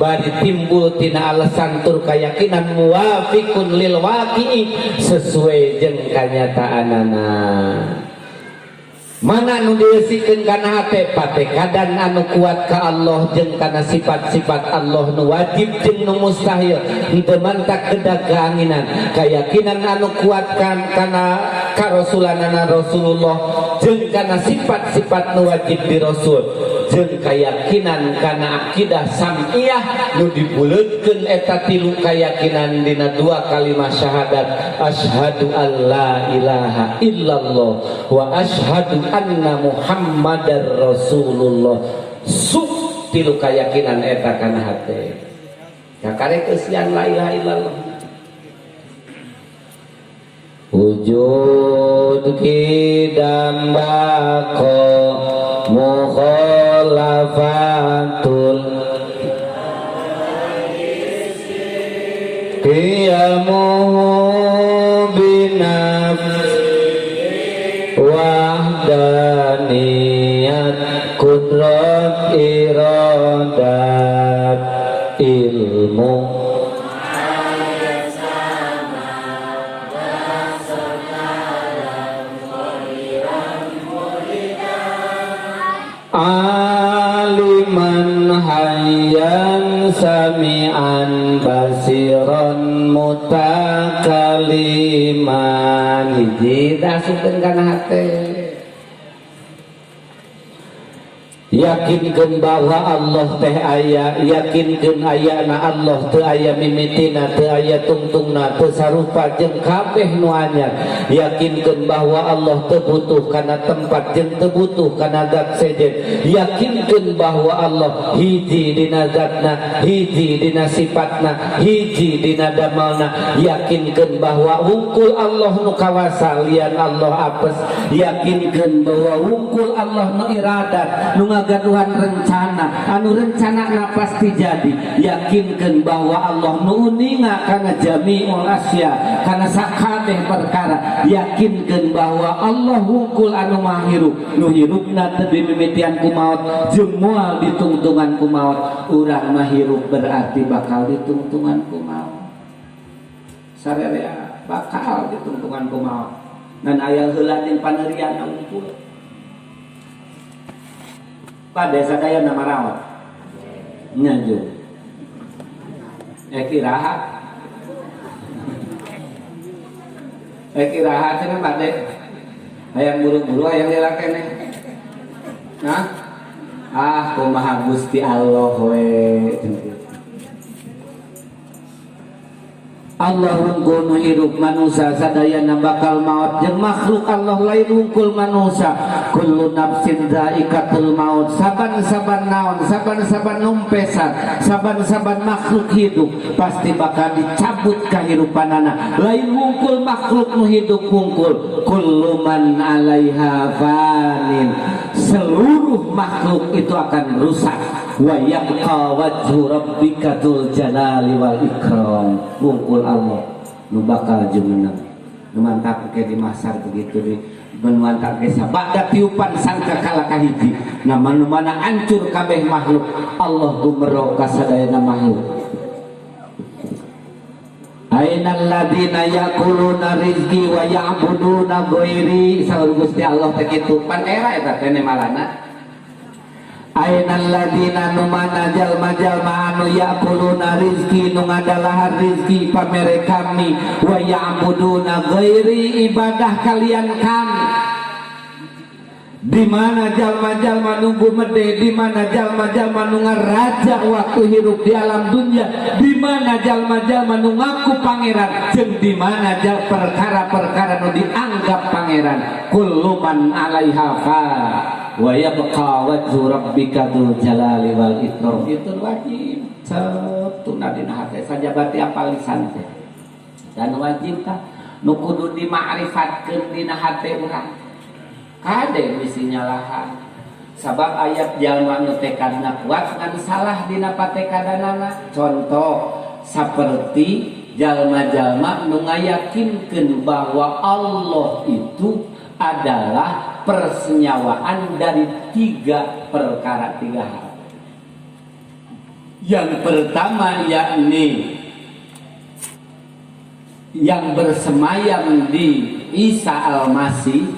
bari timbul tina alasan tur kayakinan muwafiqun lil waqi'i sesuai jeung kanyataanana. Mana nu dieusikeun kana hate? Patekadan anu kuat ka Allah jeung kana sifat-sifat Allah nu wajib jeung nu mustahil, henteu mantak kedah keanginan. Kayakinan anu kuat kan kana karasulanana Rasulullah jeung kana sifat-sifat nu wajib di Rasul, jeung kayakinan kana akidah sam'iyah nu dibuleutkeun eta tilu kayakinan dina dua kalimat syahadat, asyhadu alla ilaha illallah wa asyhadu anna Muhammadar Rasulullah. Suk tilu kayakinan eta kana hate. Kakarek eusian la ilaha illallah. Wujud kidam bako mukhalafatul qiyamuhu binaf wahdaniyat kudrat iradat ilmu aliman hayyan sami'an basiran mutakaliman. Hiji tasupkeun kana hate. Yakinkeun bahwa Allah teh aya, yakinkeun ayana Allah teu aya mimitina, teu aya tungtungna, teu sarupa jeung kabeh nu anyar. Yakinkeun bahwa Allah teu butuh kana tempat jeung teu butuh kana zat sejen. Yakinkeun bahwa Allah hiji dina zatna, hiji dina sifatna, hiji dina damelna. Yakinkeun bahwa wungkul Allah nu kawasa lian Allah apes. Yakinkeun bahwa wungkul Allah nu iradat, nu ngagaduhan rencana, anu rencana pasti jadi. Yakinkan bahwa Allah nu uninga kana jami'ul asya, kana sakabeh perkara. Yakinkan bahwa Allah wungkul anu maha hirup, nu hirupna teu dimimitian ku maot jeung moal ditungtungan ku maot. Urang mah hirup berarti bakal ditungtungan ku maot, sarerea bakal ditungtungan ku maot, ngan aya heula jeung paneurian wungkul. Pada sadaya nama rawat nyanjung iraha iraha cenah bade hayang buru-buru hayang lila keneh. Nah, ah kumaha Gusti Allah we. Allah wungkul nu hirup manusia sadayana bakal maut jeung makhluk Allah lain wungkul manusia. Kullu nafsin dha'iqatul maut, saban-saban naon, saban-saban numpesan, saban-saban makhluk hidup pasti bakal dicabut kahirupanana. Lain wungkul makhluk nu hidup wungkul, kullu man 'alaiha fanin, seluruh makhluk itu akan rusak. Wa yabqa wajhu rabbika dzul jalali wal ikram, wungkul Allah nu bakal jumeneng. Nu mantak ke di masar begitu di menuantak desa ba'da tiupan sangkakala kahiji, nama nu mana hancur kabeh makhluk, Allah gumero ka sadayana makhluk. Ainal ladina yaquluna rizqi wa ya'buduna ghairi, saur Gusti Allah teh kitu pan era eta teh malana. Ainal ladina nu mana jalma-jalma anu yaquluna rizqi, nu ngadalahar rizki pamere kami, wa ya'buduna ghairi, ibadah kalian kami. Di mana jalma-jalma nunggu mede, di mana jalma-jalma nu ngaraja waktu hirup di alam dunia, di mana jalma-jalma nu ngaku pangeran, jeung di mana perkara-perkara nu dianggap pangeran. Kullu man 'alaiha fan wa yabqa wajhu rabbika dzul jalali wal ikram. Itu wajib sabtuna dina hate sajabati apal lisan teh. Dan wajib tah nu kudu dimakrifatkeun dina hate urang. Kade bisi nyalahan. Sabab ayat jalma nu tekadna kuat ngan salah dina patekadanana. Contoh seperti jalma-jalma nu ngayakinkeun bahwa Allah itu adalah persenyawaan dari tiga perkara, tiga hal. Yang pertama yakni yang bersemayam di Isa Al-Masih,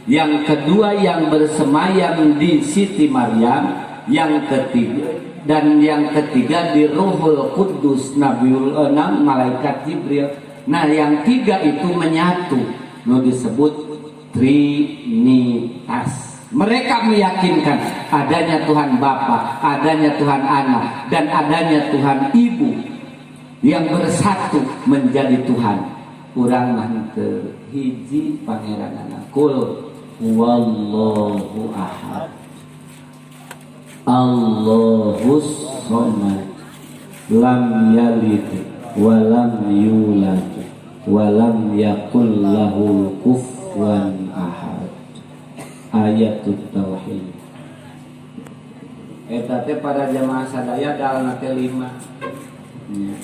yang kedua yang bersemayam di Siti Maryam, yang ketiga dan yang ketiga di Ruhul Kudus, Nabiul Enam, Malaikat Jibril. Nah, yang tiga itu menyatu, nu disebut Trinitas. Mereka meyakinkan adanya Tuhan Bapa, adanya Tuhan Anak, dan adanya Tuhan Ibu yang bersatu menjadi Tuhan. Urang mah teu hiji pangeranana. Kul huwallahu ahad, Allahus samad, lam yalid wa lam yulad wa lam yakul lahu kufuwan ahad. Ayatut tauhid. Eta teh para jamaah sadaya dalna teh 5. Nya.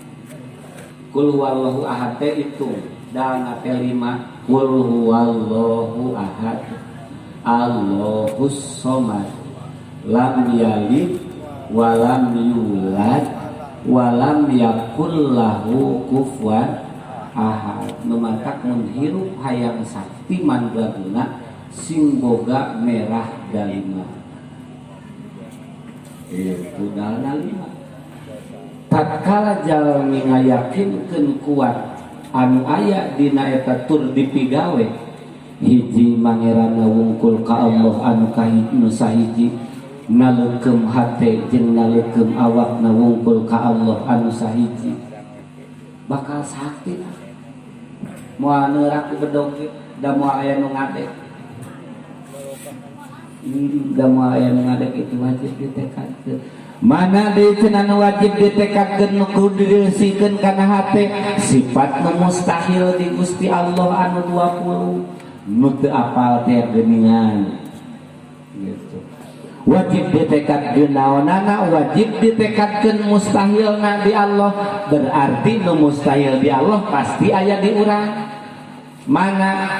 Kul huwallahu ahad teh itu dalna teh 5. Kul huwallahu ahad, Allahus samad, lam yalid wa lam yulad wa lam yakul lahu kufuwan ahad. Nu matak mun hirup hayang sakti mandraguna sing boga merah dalima. Itu dalna 5. Tatkala jalmi ngayakinkeun kuat anu aya dina eta tur dipigawe, hiji mangeranna wungkul ka Allah anu kahiji nu sahiji, Naleukeum hate jeung naleukeum awakna wungkul ka Allah anu sahiji bakal sakti. Moal neurak ku bedog ge, da moal aya nu ngadek. Da moal aya nu ngadek. Itu wajib ditekadkeun. Mana deui cenah nu wajib ditekadkeun, nu kudu direusikeun kana hate? Sifat nu mustahil di Gusti Allah anu 20, nu teu apal teh geuningan gitu. Wajib ditekadkeun naonana? Wajib ditekadkeun mustahilna di Allah. Berarti nu mustahil di Allah pasti aya di urang. Mana?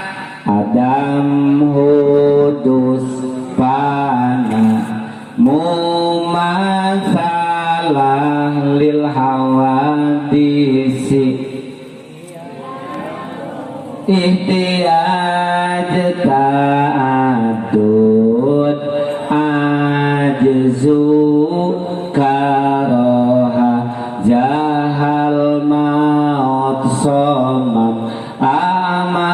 Adam, hudus, fana, mumasalah lil hawadisi, ihtiyaj, ta'addud, ajzu, karoha, jahal, maut, somam, ama,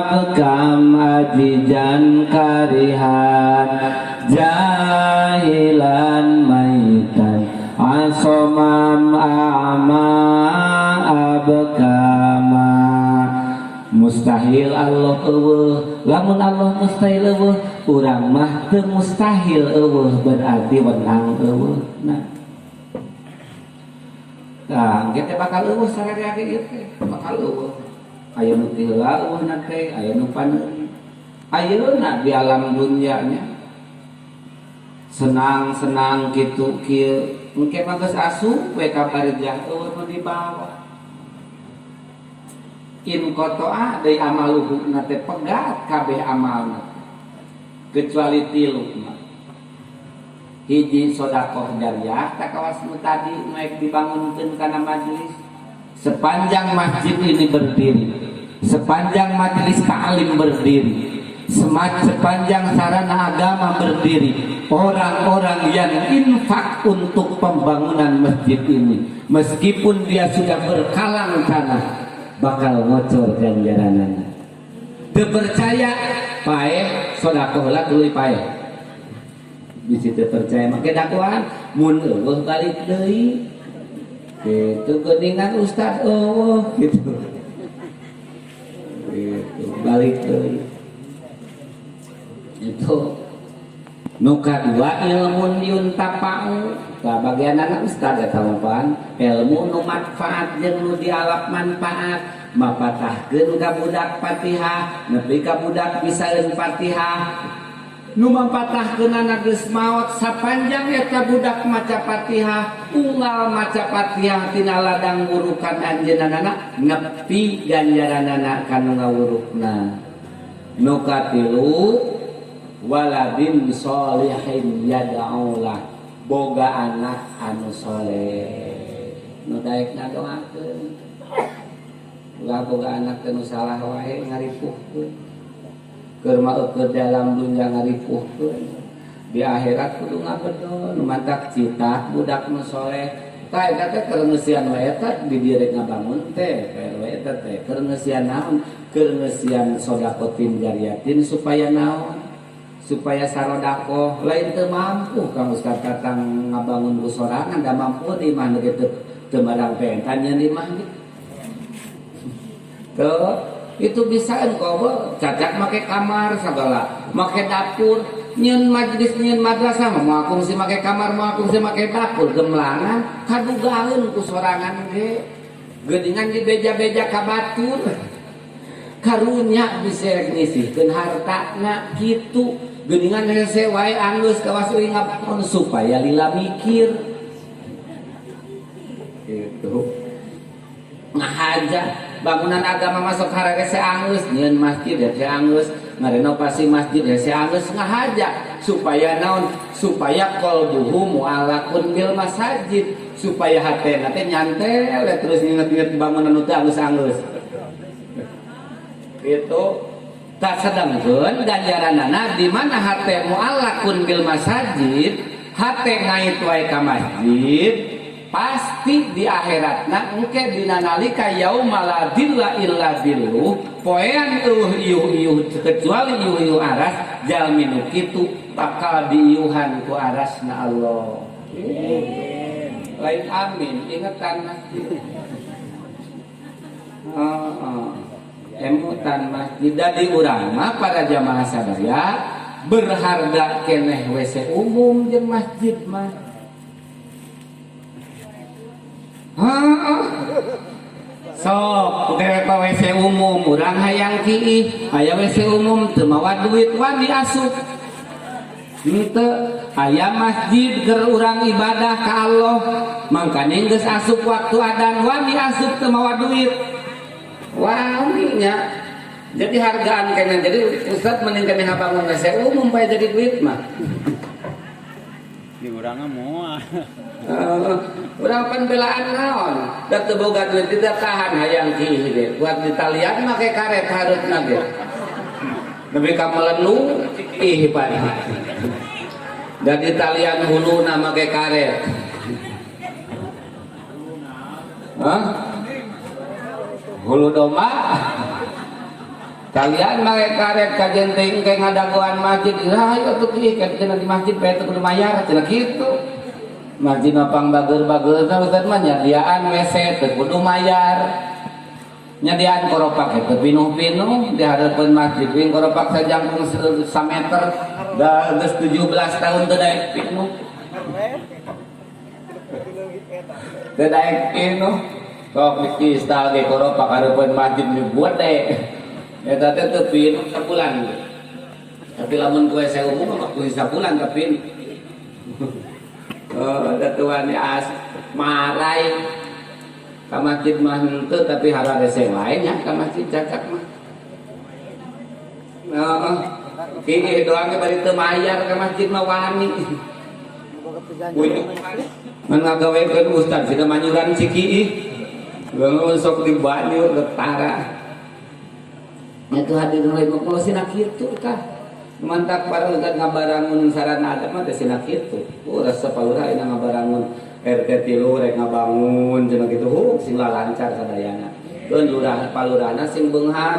abkam, ajijan, karihan, jahilan, maitan, asomam, ama, abkama. Mustahil Allah euweuh. Lamun Allah mustahil euweuh, urang mah teu mustahil euweuh, berarti wenang euweuh. Nah, kita bakal euweuh sararea ge, ieu teh bakal euweuh. Aya nu ti heula euweuhna teh, aya nu paneuri. Ayeuna di alam dunyanya senang-senang kitu kieu, engke mah geus asup we ka barzah, euweuh nu dibawa. In qata'a deui amaluhu na teh, pegat kabeh amalna kecuali tilu mah. Hiji, sodakoh jariah, tak kawas nu tadi naik dibangunkeun kana majelis. Sepanjang masjid ini berdiri, sepanjang majelis taklim berdiri, sepanjang sarana agama berdiri, orang-orang yang infak untuk pembangunan masjid ini, meskipun dia sudah berkalang tanah, bakal ngocor ganjaranana. Teu percaya, paeh sodakoh lah tuluy paeh. Bisi teu percaya, make dakwaan mun euweuh balik deui. Gitu geuningan ustad euweuh gitu. Gitu balik deui. Itu nu kadua, ilmun yuntafa'u. Tah, bagian anak ustad eta mah pan ilmu nu manfaat jeung nu dialap manfaat. Mapatahkeun ka budak Fatihah nepi ka budak bisaeun Fatihah, nu mapatahkeun anak geus maot, sapanjang eta budak maca Fatihah, unggal maca Fatihah tina ladang wurukan anjeunna nepi ganjaranana kanu ngawurukna. Nu katilu, waladin solihin yad'ulah, boga anak anu soleh nu daek ngadoakeun. Ulah boga anak teh nu salah wae ngaripuhkeun. Keur mah keur dalam dunya ngaripuhkeun, di akhirat kudu ngabedol. Nu mantak cita budak nu soleh. Tah, eta teh keur ngeusian wae eta di dieu rek ngabangun teh PRW eta teh keur ngeusian naon? Keur ngeusian sodakotin jariatin. Supaya naon? Supaya sarodakoh. Lain teu mampu Kang Ustaz Tatang ngabangun ku sorangan, da mampu di imah ge teu teu barang pentan nyeun imah ge. Tuh, itu bisa engkau cacak make kamar segala, make dapur, nyeun majlis, nyeun madrasah mah moal kungsi make kamar, moal kungsi make dapur, gemlangan kadugaeun ku sorangan ge. Geuningan di beja-beja ka batur. Karunya bisa rek nyisihkeun hartana kitu. Geuningan hese wae anggeus kawas euy ngabangun supaya lila mikir. Gitu. Ngahaja bangunan agama masuk harga anggeus, nyieun masjid ya anggeus, ngarenovasi masjid ya anggeus, ngahaja supaya naon? Supaya qalbuhu mu'allaqun bil masajid, supaya hatena teh nyantel ya, terus nginget-nginget bangunan nu teu anggeus-anggeus. Itu tak sedangkeun ganjaranana di mana hate mu'allaqun bil masajid, hate ngait wae ka masjid, pasti di akhiratna engke dina nalika yauma la dzilla illa dzilluh, poean euweuh iuh-iuh kecuali iuh-iuh aras. Jalmi nu kitu bakal diiuhan ku arasna Allah. Lain amin, ingetan masjid. Emutan masjid di urang mah para jamaah sadaya berharga keneh WC umum jeung masjid mah. Heeh. Sok dewek WC umum urang hayang kiih, aya WC umum teu mawa duit wani asup. Henteu aya masjid keur urang ibadah ka Allah, mangkane geus asup waktu adan wani asup teu mawa duit. Wani nya. Jadi hargaan kena. Jadi ustaz mending kena ngabangun WC umum bae jadi duit mah. Di urang mah moal. Urang pan belaan naon? Da teu boga duit tidak tahan hayang kiih ge. Buat ditalian make karet hareupna ge. Nepi ka melenu ih pan. Da ditalian huluna make karet. Hah? Hulu domba. Kalian make karet kajen teh engke ngadagoan masjid. Lah ayo atuh kieu kan cenah di masjid bae teu kudu mayar cenah kitu. Masjid mah pang bager-bager teh ustaz mah nyadiaan WC teu kudu mayar. Nyadiaan koropak teh pinuh-pinuh di hareupeun masjid wing koropak sajangkung sameter da geus 17 tahun teu daek pinuh. Teu daek pinuh. Sok di-install ge koropak hareupeun masjid dibuat deh. Eta teh teu pinuh sabulan. Tapi lamun ku WC umum mah kudu sabulan tapi. Oh, datuan as marai ka masjid mah henteu tapi hararese wae nya ka masjid cacak mah. Heeh. Kieu doang ge bari teu mayar ka masjid mah wani. Mun ngagawekeun ustaz sida manyuran ciki ih. Geus sok dibanyur getara. Nya tuh hadirin rahimakumullah sina kitu tah. Mantak para ustaz ngabarangun sarana agama teh sina kitu. Rasa palurah ayeuna ngabarangun RT 3 rek ngabangun cenah kitu huk sing lancar sadayana. Keun lurah palurahna sing beunghar.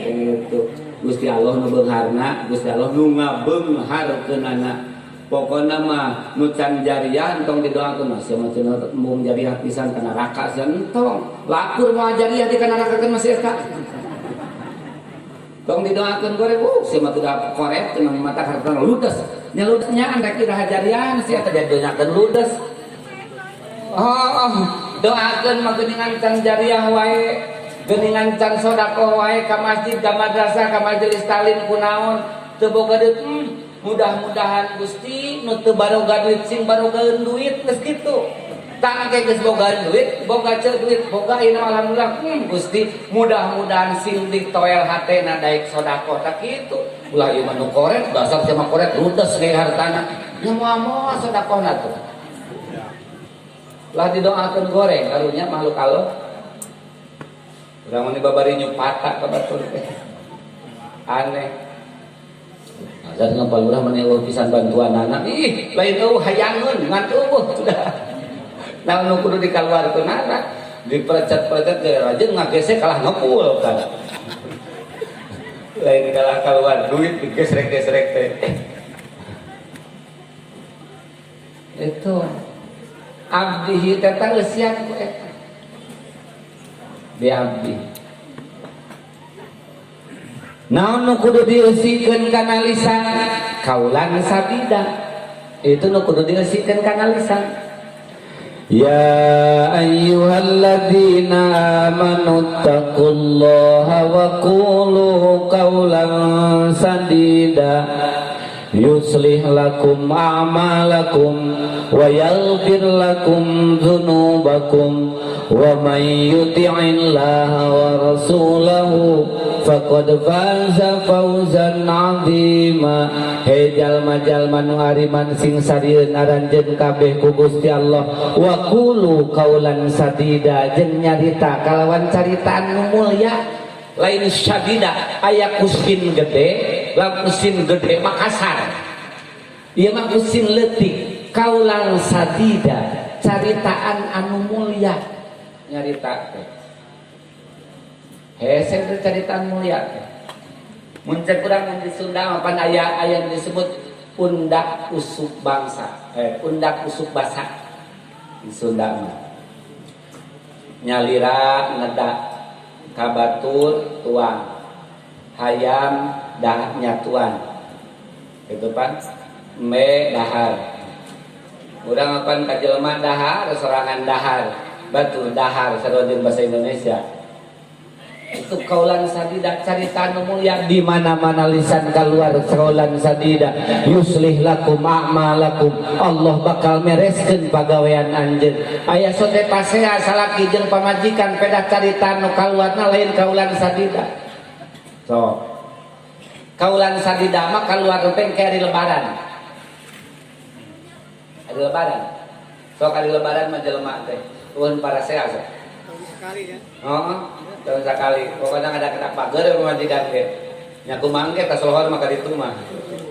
Gitu. Gusti Allah nu beungharna, Gusti Allah nu ngabeungharkeunana. Pokona mah nu can jariah entong didoakeun mah sia mah cenah embung jariah pisan ka neraka sia entong. Lakur moal jariah di ka neraka keun masih eta. Tong didoakeun goreng, sia mah teu koret cenah mata hartana ludes. Nya ludesnya rek iraha jariah sia teh didoakeun ludes. Oh, doakeun mah geuningan can jariah wae, geuningan can sedekah wae ka masjid, ka madrasah, ka majelis taklim kunaon teu boga duit. Mudah-mudahan Gusti nu teu baroga duit sing barogaeun duit geus kitu. Tah engke geus boga duit, boga ceu duit, boga ayeuna alhamdulillah. Gusti mudah-mudahan sing ditoel hatena daek sedekah tah kitu. Ulah ieu mah nu koret, dasar sia mah koret ludes ge hartana. Nya moal-moal sedekahna tuh. Lah didoakeun goreng karunya makhluk Allah. Urang mah babari nyupata ka batur teh. Aneh. Azan ngapalurah mah eueuh pisan bantuanana. Ih, lain eueuh hayangeun ngan eueuh sudah. Nah, nu kudu dikaluarkeunana, diperecet-perecet ge rajin ngagesek kalah ngepul kan. Lain kalah keluar duit digesrek-gesrek teh. Itu abdihi teh eusian ku eta. Di abdi. Naon nu kudu dieusikeun kana lisan? Kaulan sabida. Itu nu kudu dieusikeun kana lisan. Ya ayyuhalladzina amanu taqullaha wa qulu qawlan sadida yuslih lakum a'malakum wa yaghfir lakum dzunubakum wa may yuti'illaha wa rasulahu faqad faza fawzan 'azima. Hei jalma-jalma nu ariman sing sarieun aranjeun kabeh ku Gusti Allah wa qulu qaulan sadida jeung nyarita kalawan caritaan nu mulya lain sadida aya kusin gede lamun kusin gede Makassar ieu mah kusin leutik kaulan sadida caritaan anu mulya nyarita teh hese teh caritaan mulya teh. Mun cek urang di Sunda mah pan aya aya disebut undak usuk bangsa, undak usuk basa di Sunda mah. Nyalira neda kabatur tuang hayam dah nyatuan. Gitu pan me dahar. Urang apan ka jelema dahar sorangan dahar, batu dahar sarua jeung bahasa Indonesia. Itu kaulan sadida carita nu mulia di mana-mana lisan keluar kaulan sadida yuslih lakum a'malakum. Allah bakal mereskeun pagawean anjeun. Aya sote pasea salaki jeung pamajikan pedah carita nu kaluarna lain kaulan sadida. So kaulan sadida mah kaluar teh ke hari lebaran. Hari lebaran. Sok hari lebaran mah jelema teh eueun parasea sok. Sekali ya. Heeh. Tahun sekali. Pokoknya ada kena pagar pamajikan ge. Nya kumaha ge tas lohor mah ka ditu mah.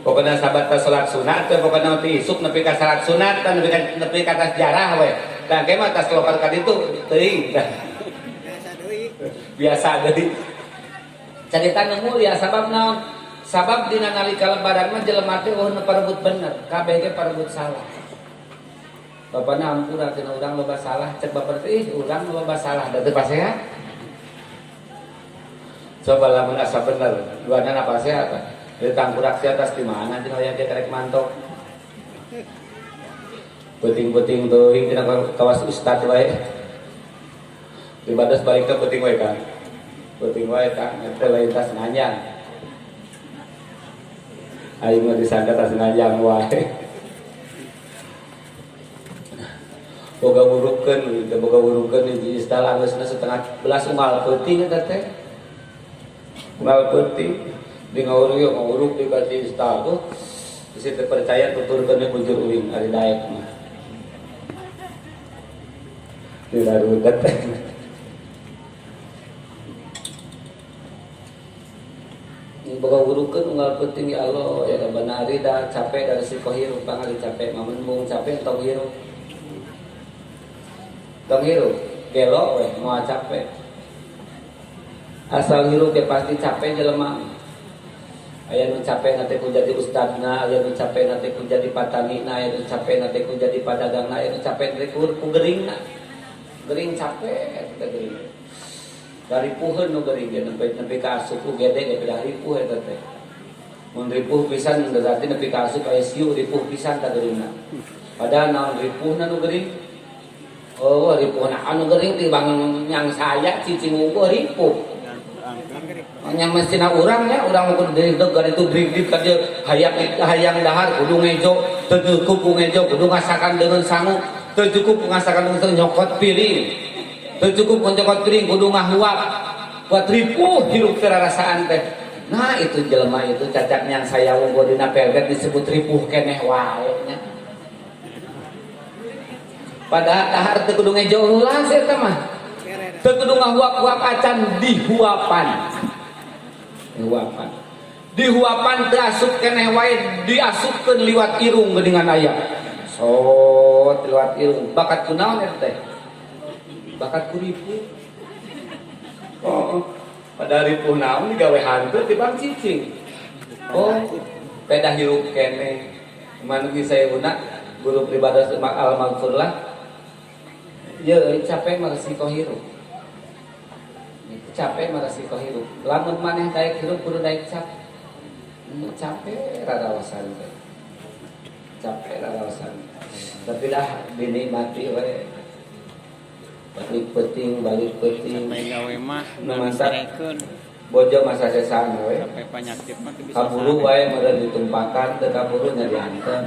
Pokoknya sahabat tas salat sunat teh pokoknya ti isuk nepi ka salat sunat nepi ka tas jarah we. Da ge mah tas lohor ka ditu teuing. Biasa deui. Biasa deui. Carita nu mulia sabab naon? Sabab dina nalika lebaran mah jelema teh eueuh nu parebut bener, kabeh ge parebut salah. Bapana ampura cenah urang loba salah, cek bapak teh ih urang loba salah da teu pasea. Coba lamun asa bener, duana apa sehat? Dari tangkurak si atas di mana cenah aya ge karek mantok. Peuting-peuting teuing cenah kawas ustad wae. Dibadas balik ke peuting wae kan. Peuting wae kan eta lain tas nganjang. Aing mah disangka tas nganjang wae. Boga burukeun, teu boga burukeun di istal anggeusna setengah belas unggal peuting eta teh. Unggal peuting di ngawuruk ya ngawuruk di kasih istal tuh. Bisi teu percaya tuturkeun we bujur uing ari daek mah. Dirarudet. Boga burukeun unggal peuting ya Allah ya Rabbana ari da capek dari si hirup pangali capek mamembung capek tong hirup. Tong hirup, gelo weh, moal capek. Asal hirup ge pasti capek jelema. Aya nu capek nanti ku jadi ustadna, aya nu capek nanti ku jadi patanina, aya nu capek nanti ku jadi padagangna, aya nu capek nanti ku geringna. Gering capek eta gering. Dari puheun nu gering ge nepi ka asup UGD ge pedah ripuh eta teh. Mun ripuh pisan berarti nepi ka asup ICU ripuh pisan ta geringna. Padahal naon ripuhna nu gering? Oh, ripuh na anu gering di bangun yang saya cicing unggul ripuh. Yang mestina urang ya, urang kudu deg gar itu drig-drig ka dieu hayang hayang dahar kudu ngejo, teu cukup ku ngejo, kudu ngasakan dengan sangu, teu cukup ngasakan dengan nyokot piring. Teu cukup nyokot piring kudu ngahuap. Buat ripuh hirup teh rarasaan teh. Nah, itu jelema itu cacak yang saya unggul dina pelget disebut ripuh keneh wae nya. Padahal dahar teu kudu ngejo heula eta mah. Teu kudu ngahuap-huap acan dihuapan. Dihuapan. Dihuapan teu asup keneh wae diasupkeun liwat irung geuningan aya. Sot liwat irung. Bakat kunaon eta teh? Bakat ku ripuh. Oh, padahal ripuh naon digawe hantu tibang cicing. Oh, pedah hirup keneh. Manugi sayuna guru pribadi al maghfurlah. Ya, capek mah resiko hirup. Capek mah resiko hirup. Lamun maneh daek hirup kudu daek capek. Capek rarawasan teh. Capek rarawasan. Tapi dah dinikmati we. Balik peuting, balik peuting. Sampai gawe mah nu mantap. Bojo masa sesang we. Sampai penyakit mah teu bisa. Kaburu wae meureun ditumpakan teu kaburu nya dianten.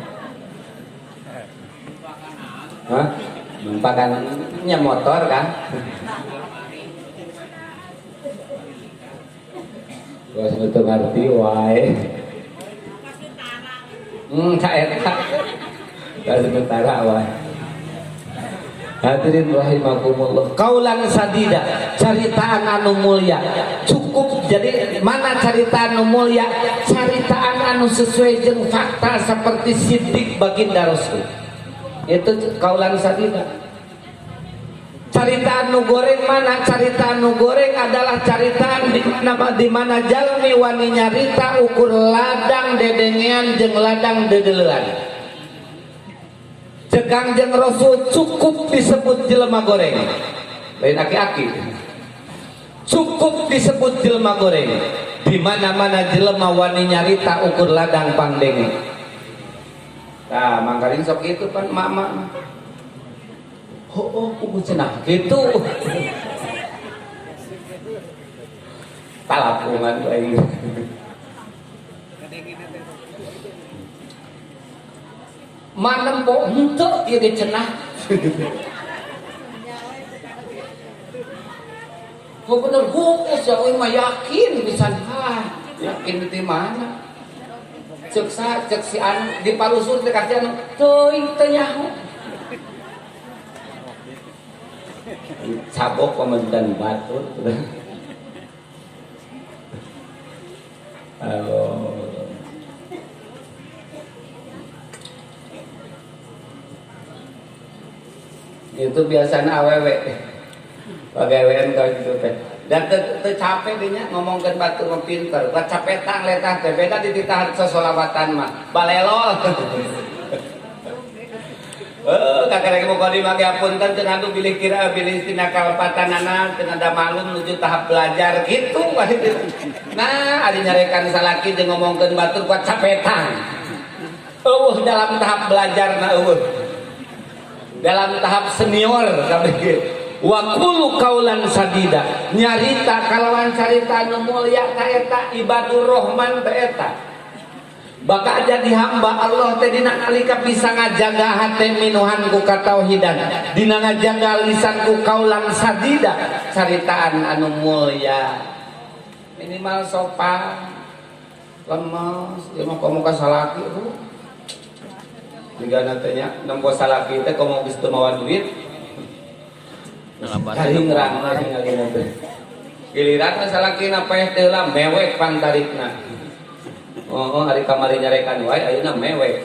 Hah? Numpakannya motor kan? Gua sebetulnya ngerti wae. Tak eta. Tak sementara wae. Hadirin rahimakumullah. Kaulan sadida, caritaan anu mulia. Cukup jadi mana caritaan anu mulia? Caritaan anu sesuai jeung fakta seperti Siddiq baginda Rasul. Itu kaulan sadida. Caritaan nu goreng mana? Caritaan nu goreng adalah caritaan di mana jalmi wani nyarita ukur ladang dedengean jeung ladang dedelean. Cek Kangjeng Rasul cukup disebut jelema goreng. Lain aki-aki. Cukup disebut jelema goreng. Di mana-mana jelema wani nyarita ukur ladang pangdenge. Nah, mangkaring sok itu pan mak-mak. Oh, oh, oh, cenah gitu. Talapungan ku aing. Manempo henteu ieu ge cenah. Oh bener hukus ya euy mah yakin pisan. Ah, yakin di mana? Cek sa cek si anu di palusur teh ka si anu teuing teu nyaho. Cabok pemerintahan batur. Halo. Itu biasanya awewe. Pagawean kalau gitu teh. Dan teu capek dinya ngomongkeun batur mah pinter. Buat capetang letah teh beda di titahan sosolawatan mah. Balelol. Kakak lagi mau kali mage apunten teu ngadu bilih kira bilih tina kalepatanana teu ada maklum menuju tahap belajar gitu. Nah, ari nyarekan salaki jeung ngomongkeun batur kuat capetang. Eueuh dalam tahap belajar na eueuh. Dalam tahap senior kabeh ge. Wa qulu qaulan sadida. Nyarita kalawan carita anu mulia ta eta ibadur rahman ta eta. Bakal jadi hamba Allah teh dina nalika bisa ngajaga hate minuhan ku katauhidan, dina ngajaga lisan ku kaulan sadida, caritaan anu mulia. Minimal sopan, lemes, ieu mah komo ka salaki tuh. Jigana teh nya nempo salaki teh komo geus teu mawa duit. Karingrang ngalina teh. Giliran ka salakina paeh teh lah mewek pantarikna. Oh, hari kamari nyarekan wae ayeuna mewek.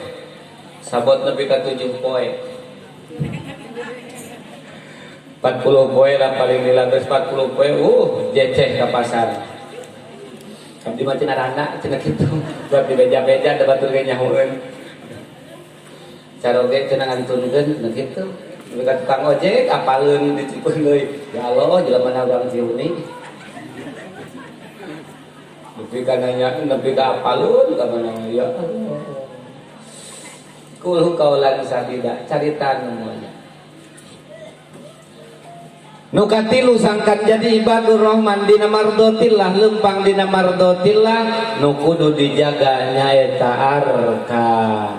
Sabot nepi ka 7 poe. 40 poe lah paling lila geus 40 poe, jeceh ka pasar. Abdi mah cenah randa cenah kitu. Buat dibeja-beja da batur ge nyahoeun. Caroge cenah ngantunkeun cenah kitu. Nepi ka tukang ojek apaleun dicipeun deui. Ya Allah, jelema na urang Ciuning. Nepi ka nanya, nepi ka apalun ka mana ya Allah. Kul kaulan sadida, carita nu mulia. Nu katilu sangkan jadi ibadur rahman dina mardotillah, lempang dina mardotillah, nu kudu dijaga nyaeta arkan.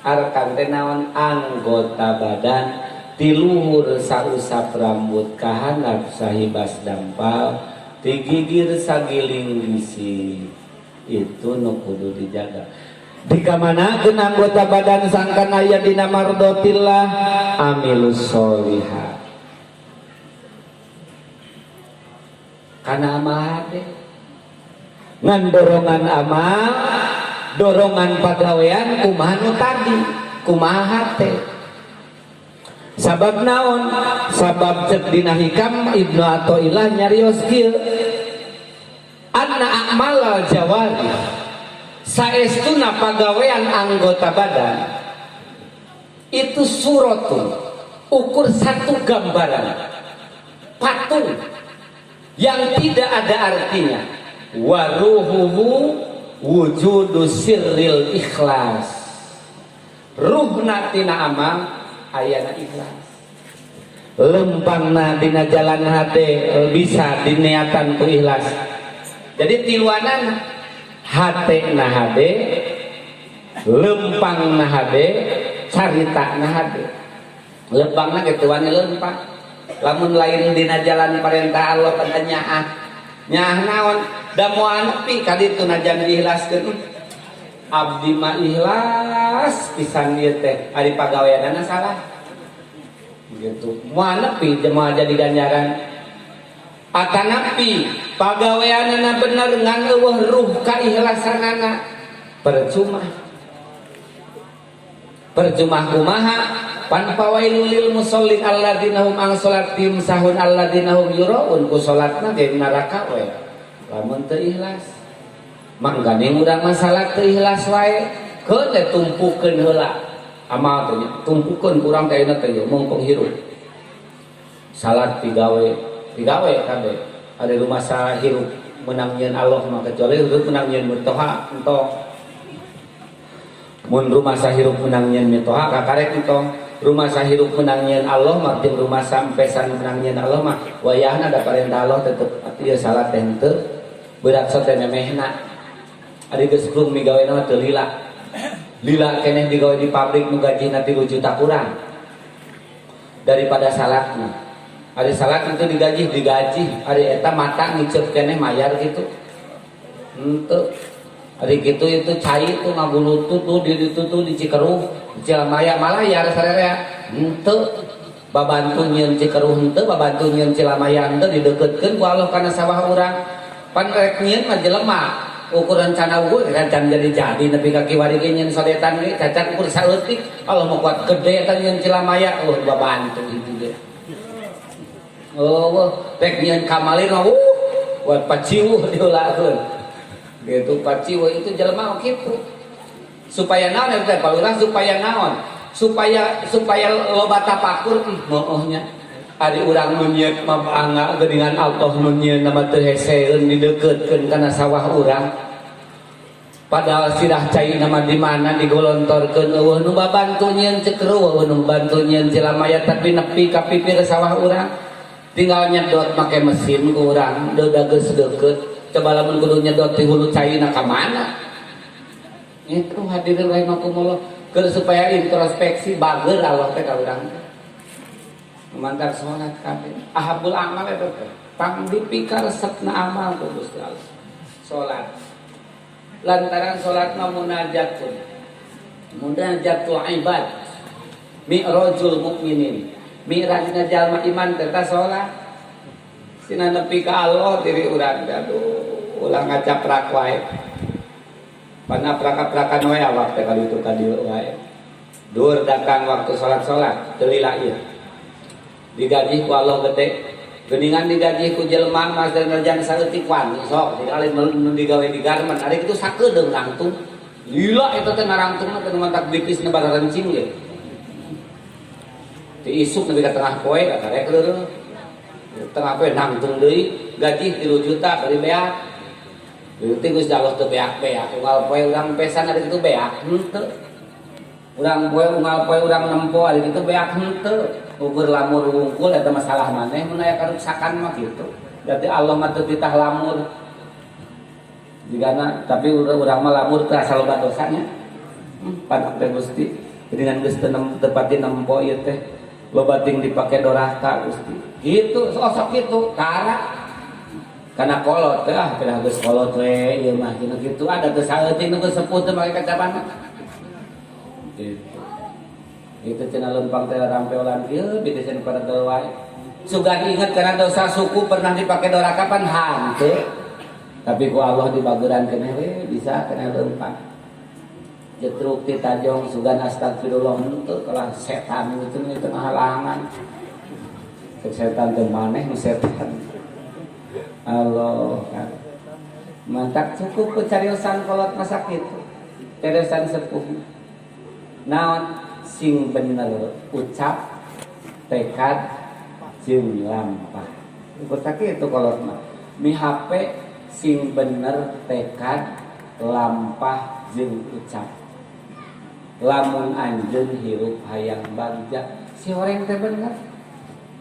Arkan teh naon? Anggota badan tiluhur sausap rambut kahanap sahibas dampal digigir sagiling gisi, itu nu kudu dijaga. Dikamanakeun anggota badan sangkan aya dina mardotillah amilus solihat. Kana amal hade ngan dorongan amal, dorongan pagawean kumaha nu tadi, kumaha hate. Sabab naon? Sabab cek dina hikam Ibnu Athaillah nyarios kieu, anna a'malal jawari, saestuna pagawean anggota badan itu suratun, ukur satu gambaran patung yang tidak ada artinya. Waruhuhu wujudu sirril ikhlas, ruhna tina amal ayana ikhlas. Lempangna dina jalan hate bisa diniatan ku ikhlas. Jadi tiluanan hate na hade, lempang na hade, carita na hade. Lempangna ketuannya lempang. Lamun lain dina jalan perintah Allah pada nyaah. Nyaah naon? Da moal nepi ka ditu najan diikhlaskeun. Abdi mah ikhlas pisan ieu teh, ari pagaweanana salah. Gitu. Moal nepi moal jadi ganjaran. Atanapi pagaweanana bener ngan eueuh ruh kaikhlasanana. Percuma. Percuma kumaha? Pan fawailul lil musallin alladzina hum an sholatihim sahun alladzina hum yuraun, ku salatna ge neraka we lamun teu ikhlas. Mangganing urang mah salat teu ikhlas wae, keun teh tumpukeun heula amal teh nya, tumpukeun kurang teh ayeuna teh mung penghirup. Salat digawe, digawe kabeh. Ada rumah hirup menang nyieun Allah mah, kecuali hirup menang nyieun mitoha entong. Mun rumah hirup menang nyieun mitoha kakarek entong. Rumah hirup menang nyieun Allah mah jeung rumah sampesan menang nyieun Allah mah wayahna ada perintah Allah tetep ieu salat teh henteu berat teh memehna. Ari geus krung migawe mah teu lila. Lila keneh digawe di pabrik nu gajina 3 juta kurang daripada salatna. Ari salat itu digaji, digaji. Ari eta mata ngiceup keneh mayar gitu. Henteu. Ari kitu itu cai itu ngagulutut tuh di ditu tuh di Cikeruh, di Cilamaya malayar sarerea. Henteu. Babantu nyieun Cikeruh henteu, babantu nyieun Cilamaya henteu, dideukeutkeun ku Allah kana sawah urang. Pan rek nyieun mah jelema. Ukur rencana ukur rencana jadi-jadi nepi ka kiwari ge nyieun sodetan ge cacat ukur saeutik. Allah mau kuat gede eta nyieun Cilamaya, oh babantu itu ge. Oh, rek nyieun kamalir mah buat paciwuh diulakeun. Gitu paciwuh itu jelema kitu. Supaya naon eta teh palurah, supaya naon? Supaya supaya loba tapakur mooh nya. Ari urang nu nyieun mah bangga geuningan Allah nu nyieun mah teu heseeun dideukeuteun kana sawah urang. Padahal sirah cai nama di mana digolontorkeun, eueuh nu babantu nyieun Cikeruh, eueuh nu bantu nyieun Cilamaya, tapi nepi ka pipir sawah urang. Tinggal nyedot make mesin ku urang, deuda geus deukeut. Coba lamun kudu nyedot ti hulu caina ka mana? Itu hadirin rahimakumullah, keur supaya introspeksi bager Allah teh ka urang. Mantar salat kabeh. Ahabul amal eta teh. Pang dipikaresepna amal ku Gusti Allah. Salat. Lantaran salat mah munajatun. Munajatul ibad. Mi'rajul mukminin. Mi'rajna jalma iman teh salat. Sina nepi ka Allah diri urang teh, aduh, ulah ngacaprak wae. Pana praka-prakan wae awak teh kali itu ka dieu wae. Dur datang waktu salat-salat teu lila ieu. Digaji ku Allah gede. Geningan digaji ku jelema mas dan nerjang saeutik wani sok dialih nu digawe di garmen ari kitu sakedeung langtung. Lila eta teh narangtungna teh mantak dipisna bararencing ge. Ti isuk nepi ka tengah poe kakarek leureun. Tengah poe nangtung deui gaji 3 juta bari beak. Berarti Gusti Allah teu beak-beak, unggal poe urang pesan ari kitu beak henteu. Urang poe unggal poe urang nempo ari kitu beak henteu. Ukur lamur wungkul eta masalah maneh mun aya karuksakan mah kitu. Berarti Allah mah teu titah lamur. Jigana tapi urang mah lamur teh asal loba dosanya. Pan teh Gusti dengan geus teu tepati nempo ieu teh loba ting dipake doraka Gusti. Gitu sok kitu kara kana kolot teh ah pedah geus kolot we ieu mah cenah kitu ada teu saeutik nu geus sepuh teh make kacamata. Gitu. Itu cenah lempang teh rampeolan kieu bitesan pada wae. Sugan inget karena dosa suku pernah dipakai doraka pan hanteu. Tapi ku Allah dibageran keneh we bisa kena lempang. Jetruk ti tajong sugan astagfirullah henteu kalah setan itu di tengah halangan. Cek setan teh maneh nu setan. Allah kan. Mantak cukup ku cariosan kolot masak itu. Cariosan sepuh. Naon sing bener ucap, tekad jeung lampah. Ukur sakitu kolot mah. Mihape sing bener tekad, lampah jeung ucap. Lamun anjeun hirup hayang bagja, si horeng teh bener.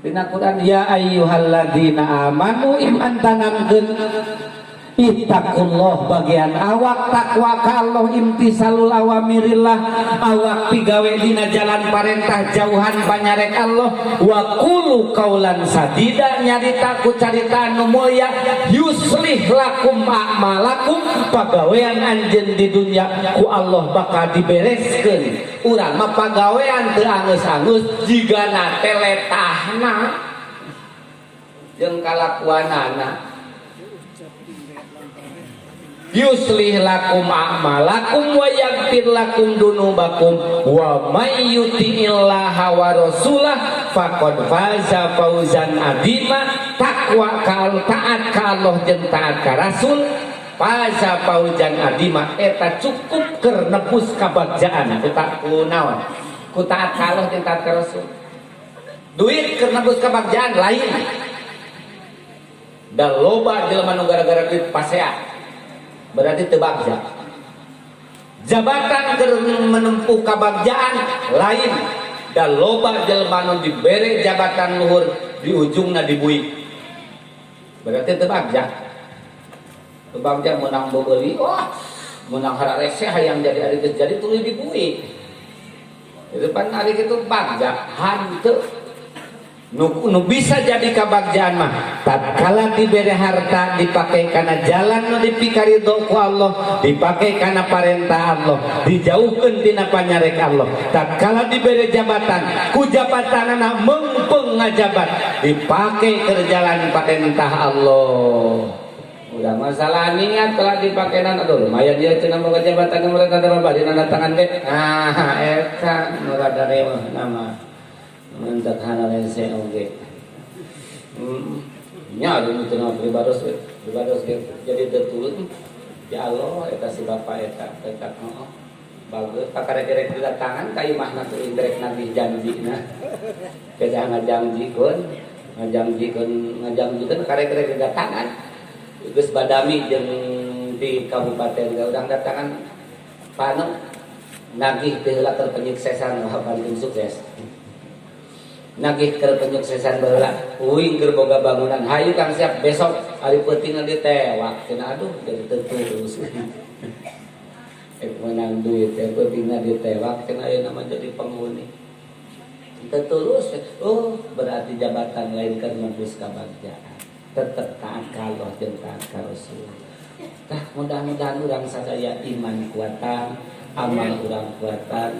Dina Quran ya ayyuhalladzina amanu iman tanamkeun ittaqullah bagian awak takwa ka Allah imtisalul awamirillah awak pigawe dina jalan parentah jauhan panyarek Allah wa qulu qaulan sadida nyarita ku carita anu mulya yuslih lakum a'malakum pagawean anjeun di dunya ku Allah bakal dibereskeun. Urang mah pagawean teu angeus-angeus jigana teh letahna jeung kalakuanana. Yuslih lakum a'malakum wa yaghfir lakum dunubakum wa may yuti'illaha wa rasulah faqad faza fauzan adima. Takwa ka taat ka Allah jeung taat ka Rasul, faza fauzan adima, eta cukup keur nebus kabagjaan. Ku tak ku naon? Ku taat ka Allah jeung taat ka Rasul. Duit keur nebus kabagjaan lain. Da loba jelema nu gara-gara duit pasea, berarti teu bagja. Jabatan keur menempuh kabagjaan lain. Da loba jelema nu dibere jabatan luhur, di ujungna dibui, berarti teu bagja. Teu bagja. Menang bebeli, wah, menang hararese, hayang jadi, ari geus jadi tuluy dibui. Itu pan ari kitu bagja hanteu. Nu bisa jadi kabagjaan mah tatkala dibere harta dipake kana jalan nu dipikaridho ku Allah, dipake kana parentah Allah, dijauhkeun tina panyarek Allah. Tatkala dibere jabatan, ku jabatanana meungpeung ngajabat, dipake ke jalan parentah Allah. Udah masalah niat telah dipake, aduh, lumayan dia cenah boga jabatan, mereka ada bari nanda tangan ge. Ah, eta nu rada reweh nama mentak hana rese oge. Nya anu teu pribados pribados ge jadi tertulut. Ya Allah, eta si bapak eta eta, oh, bagus, pakarek-rek didatangan ka imahna teu rek nagih janjina. Kedah ngajangjikeun, ngajangjikeun, ngajangjikeun, karek-rek didatangan. Geus badami jeung di kabupaten ge urang datangan panu nagih teh heula keur penyuksesan, wah, pantun sukses. Nagih keur penyuksesan baheula, uing keur boga bangunan, hayu Kang, siap besok. Ari peuting ditewak cenah, aduh, jadi teu tulus. Menang duit teh peutingna ditewak cenah, ayeuna mah jadi penghuni. Teu tulus. Oh, berarti jabatan lain keur nebus kabagjaan. Tetep taat ka Allah jeung taat ka Rasul. Tah, mudah-mudahan urang sadaya iman kuatan, amal urang kuatan,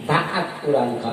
taat urang ka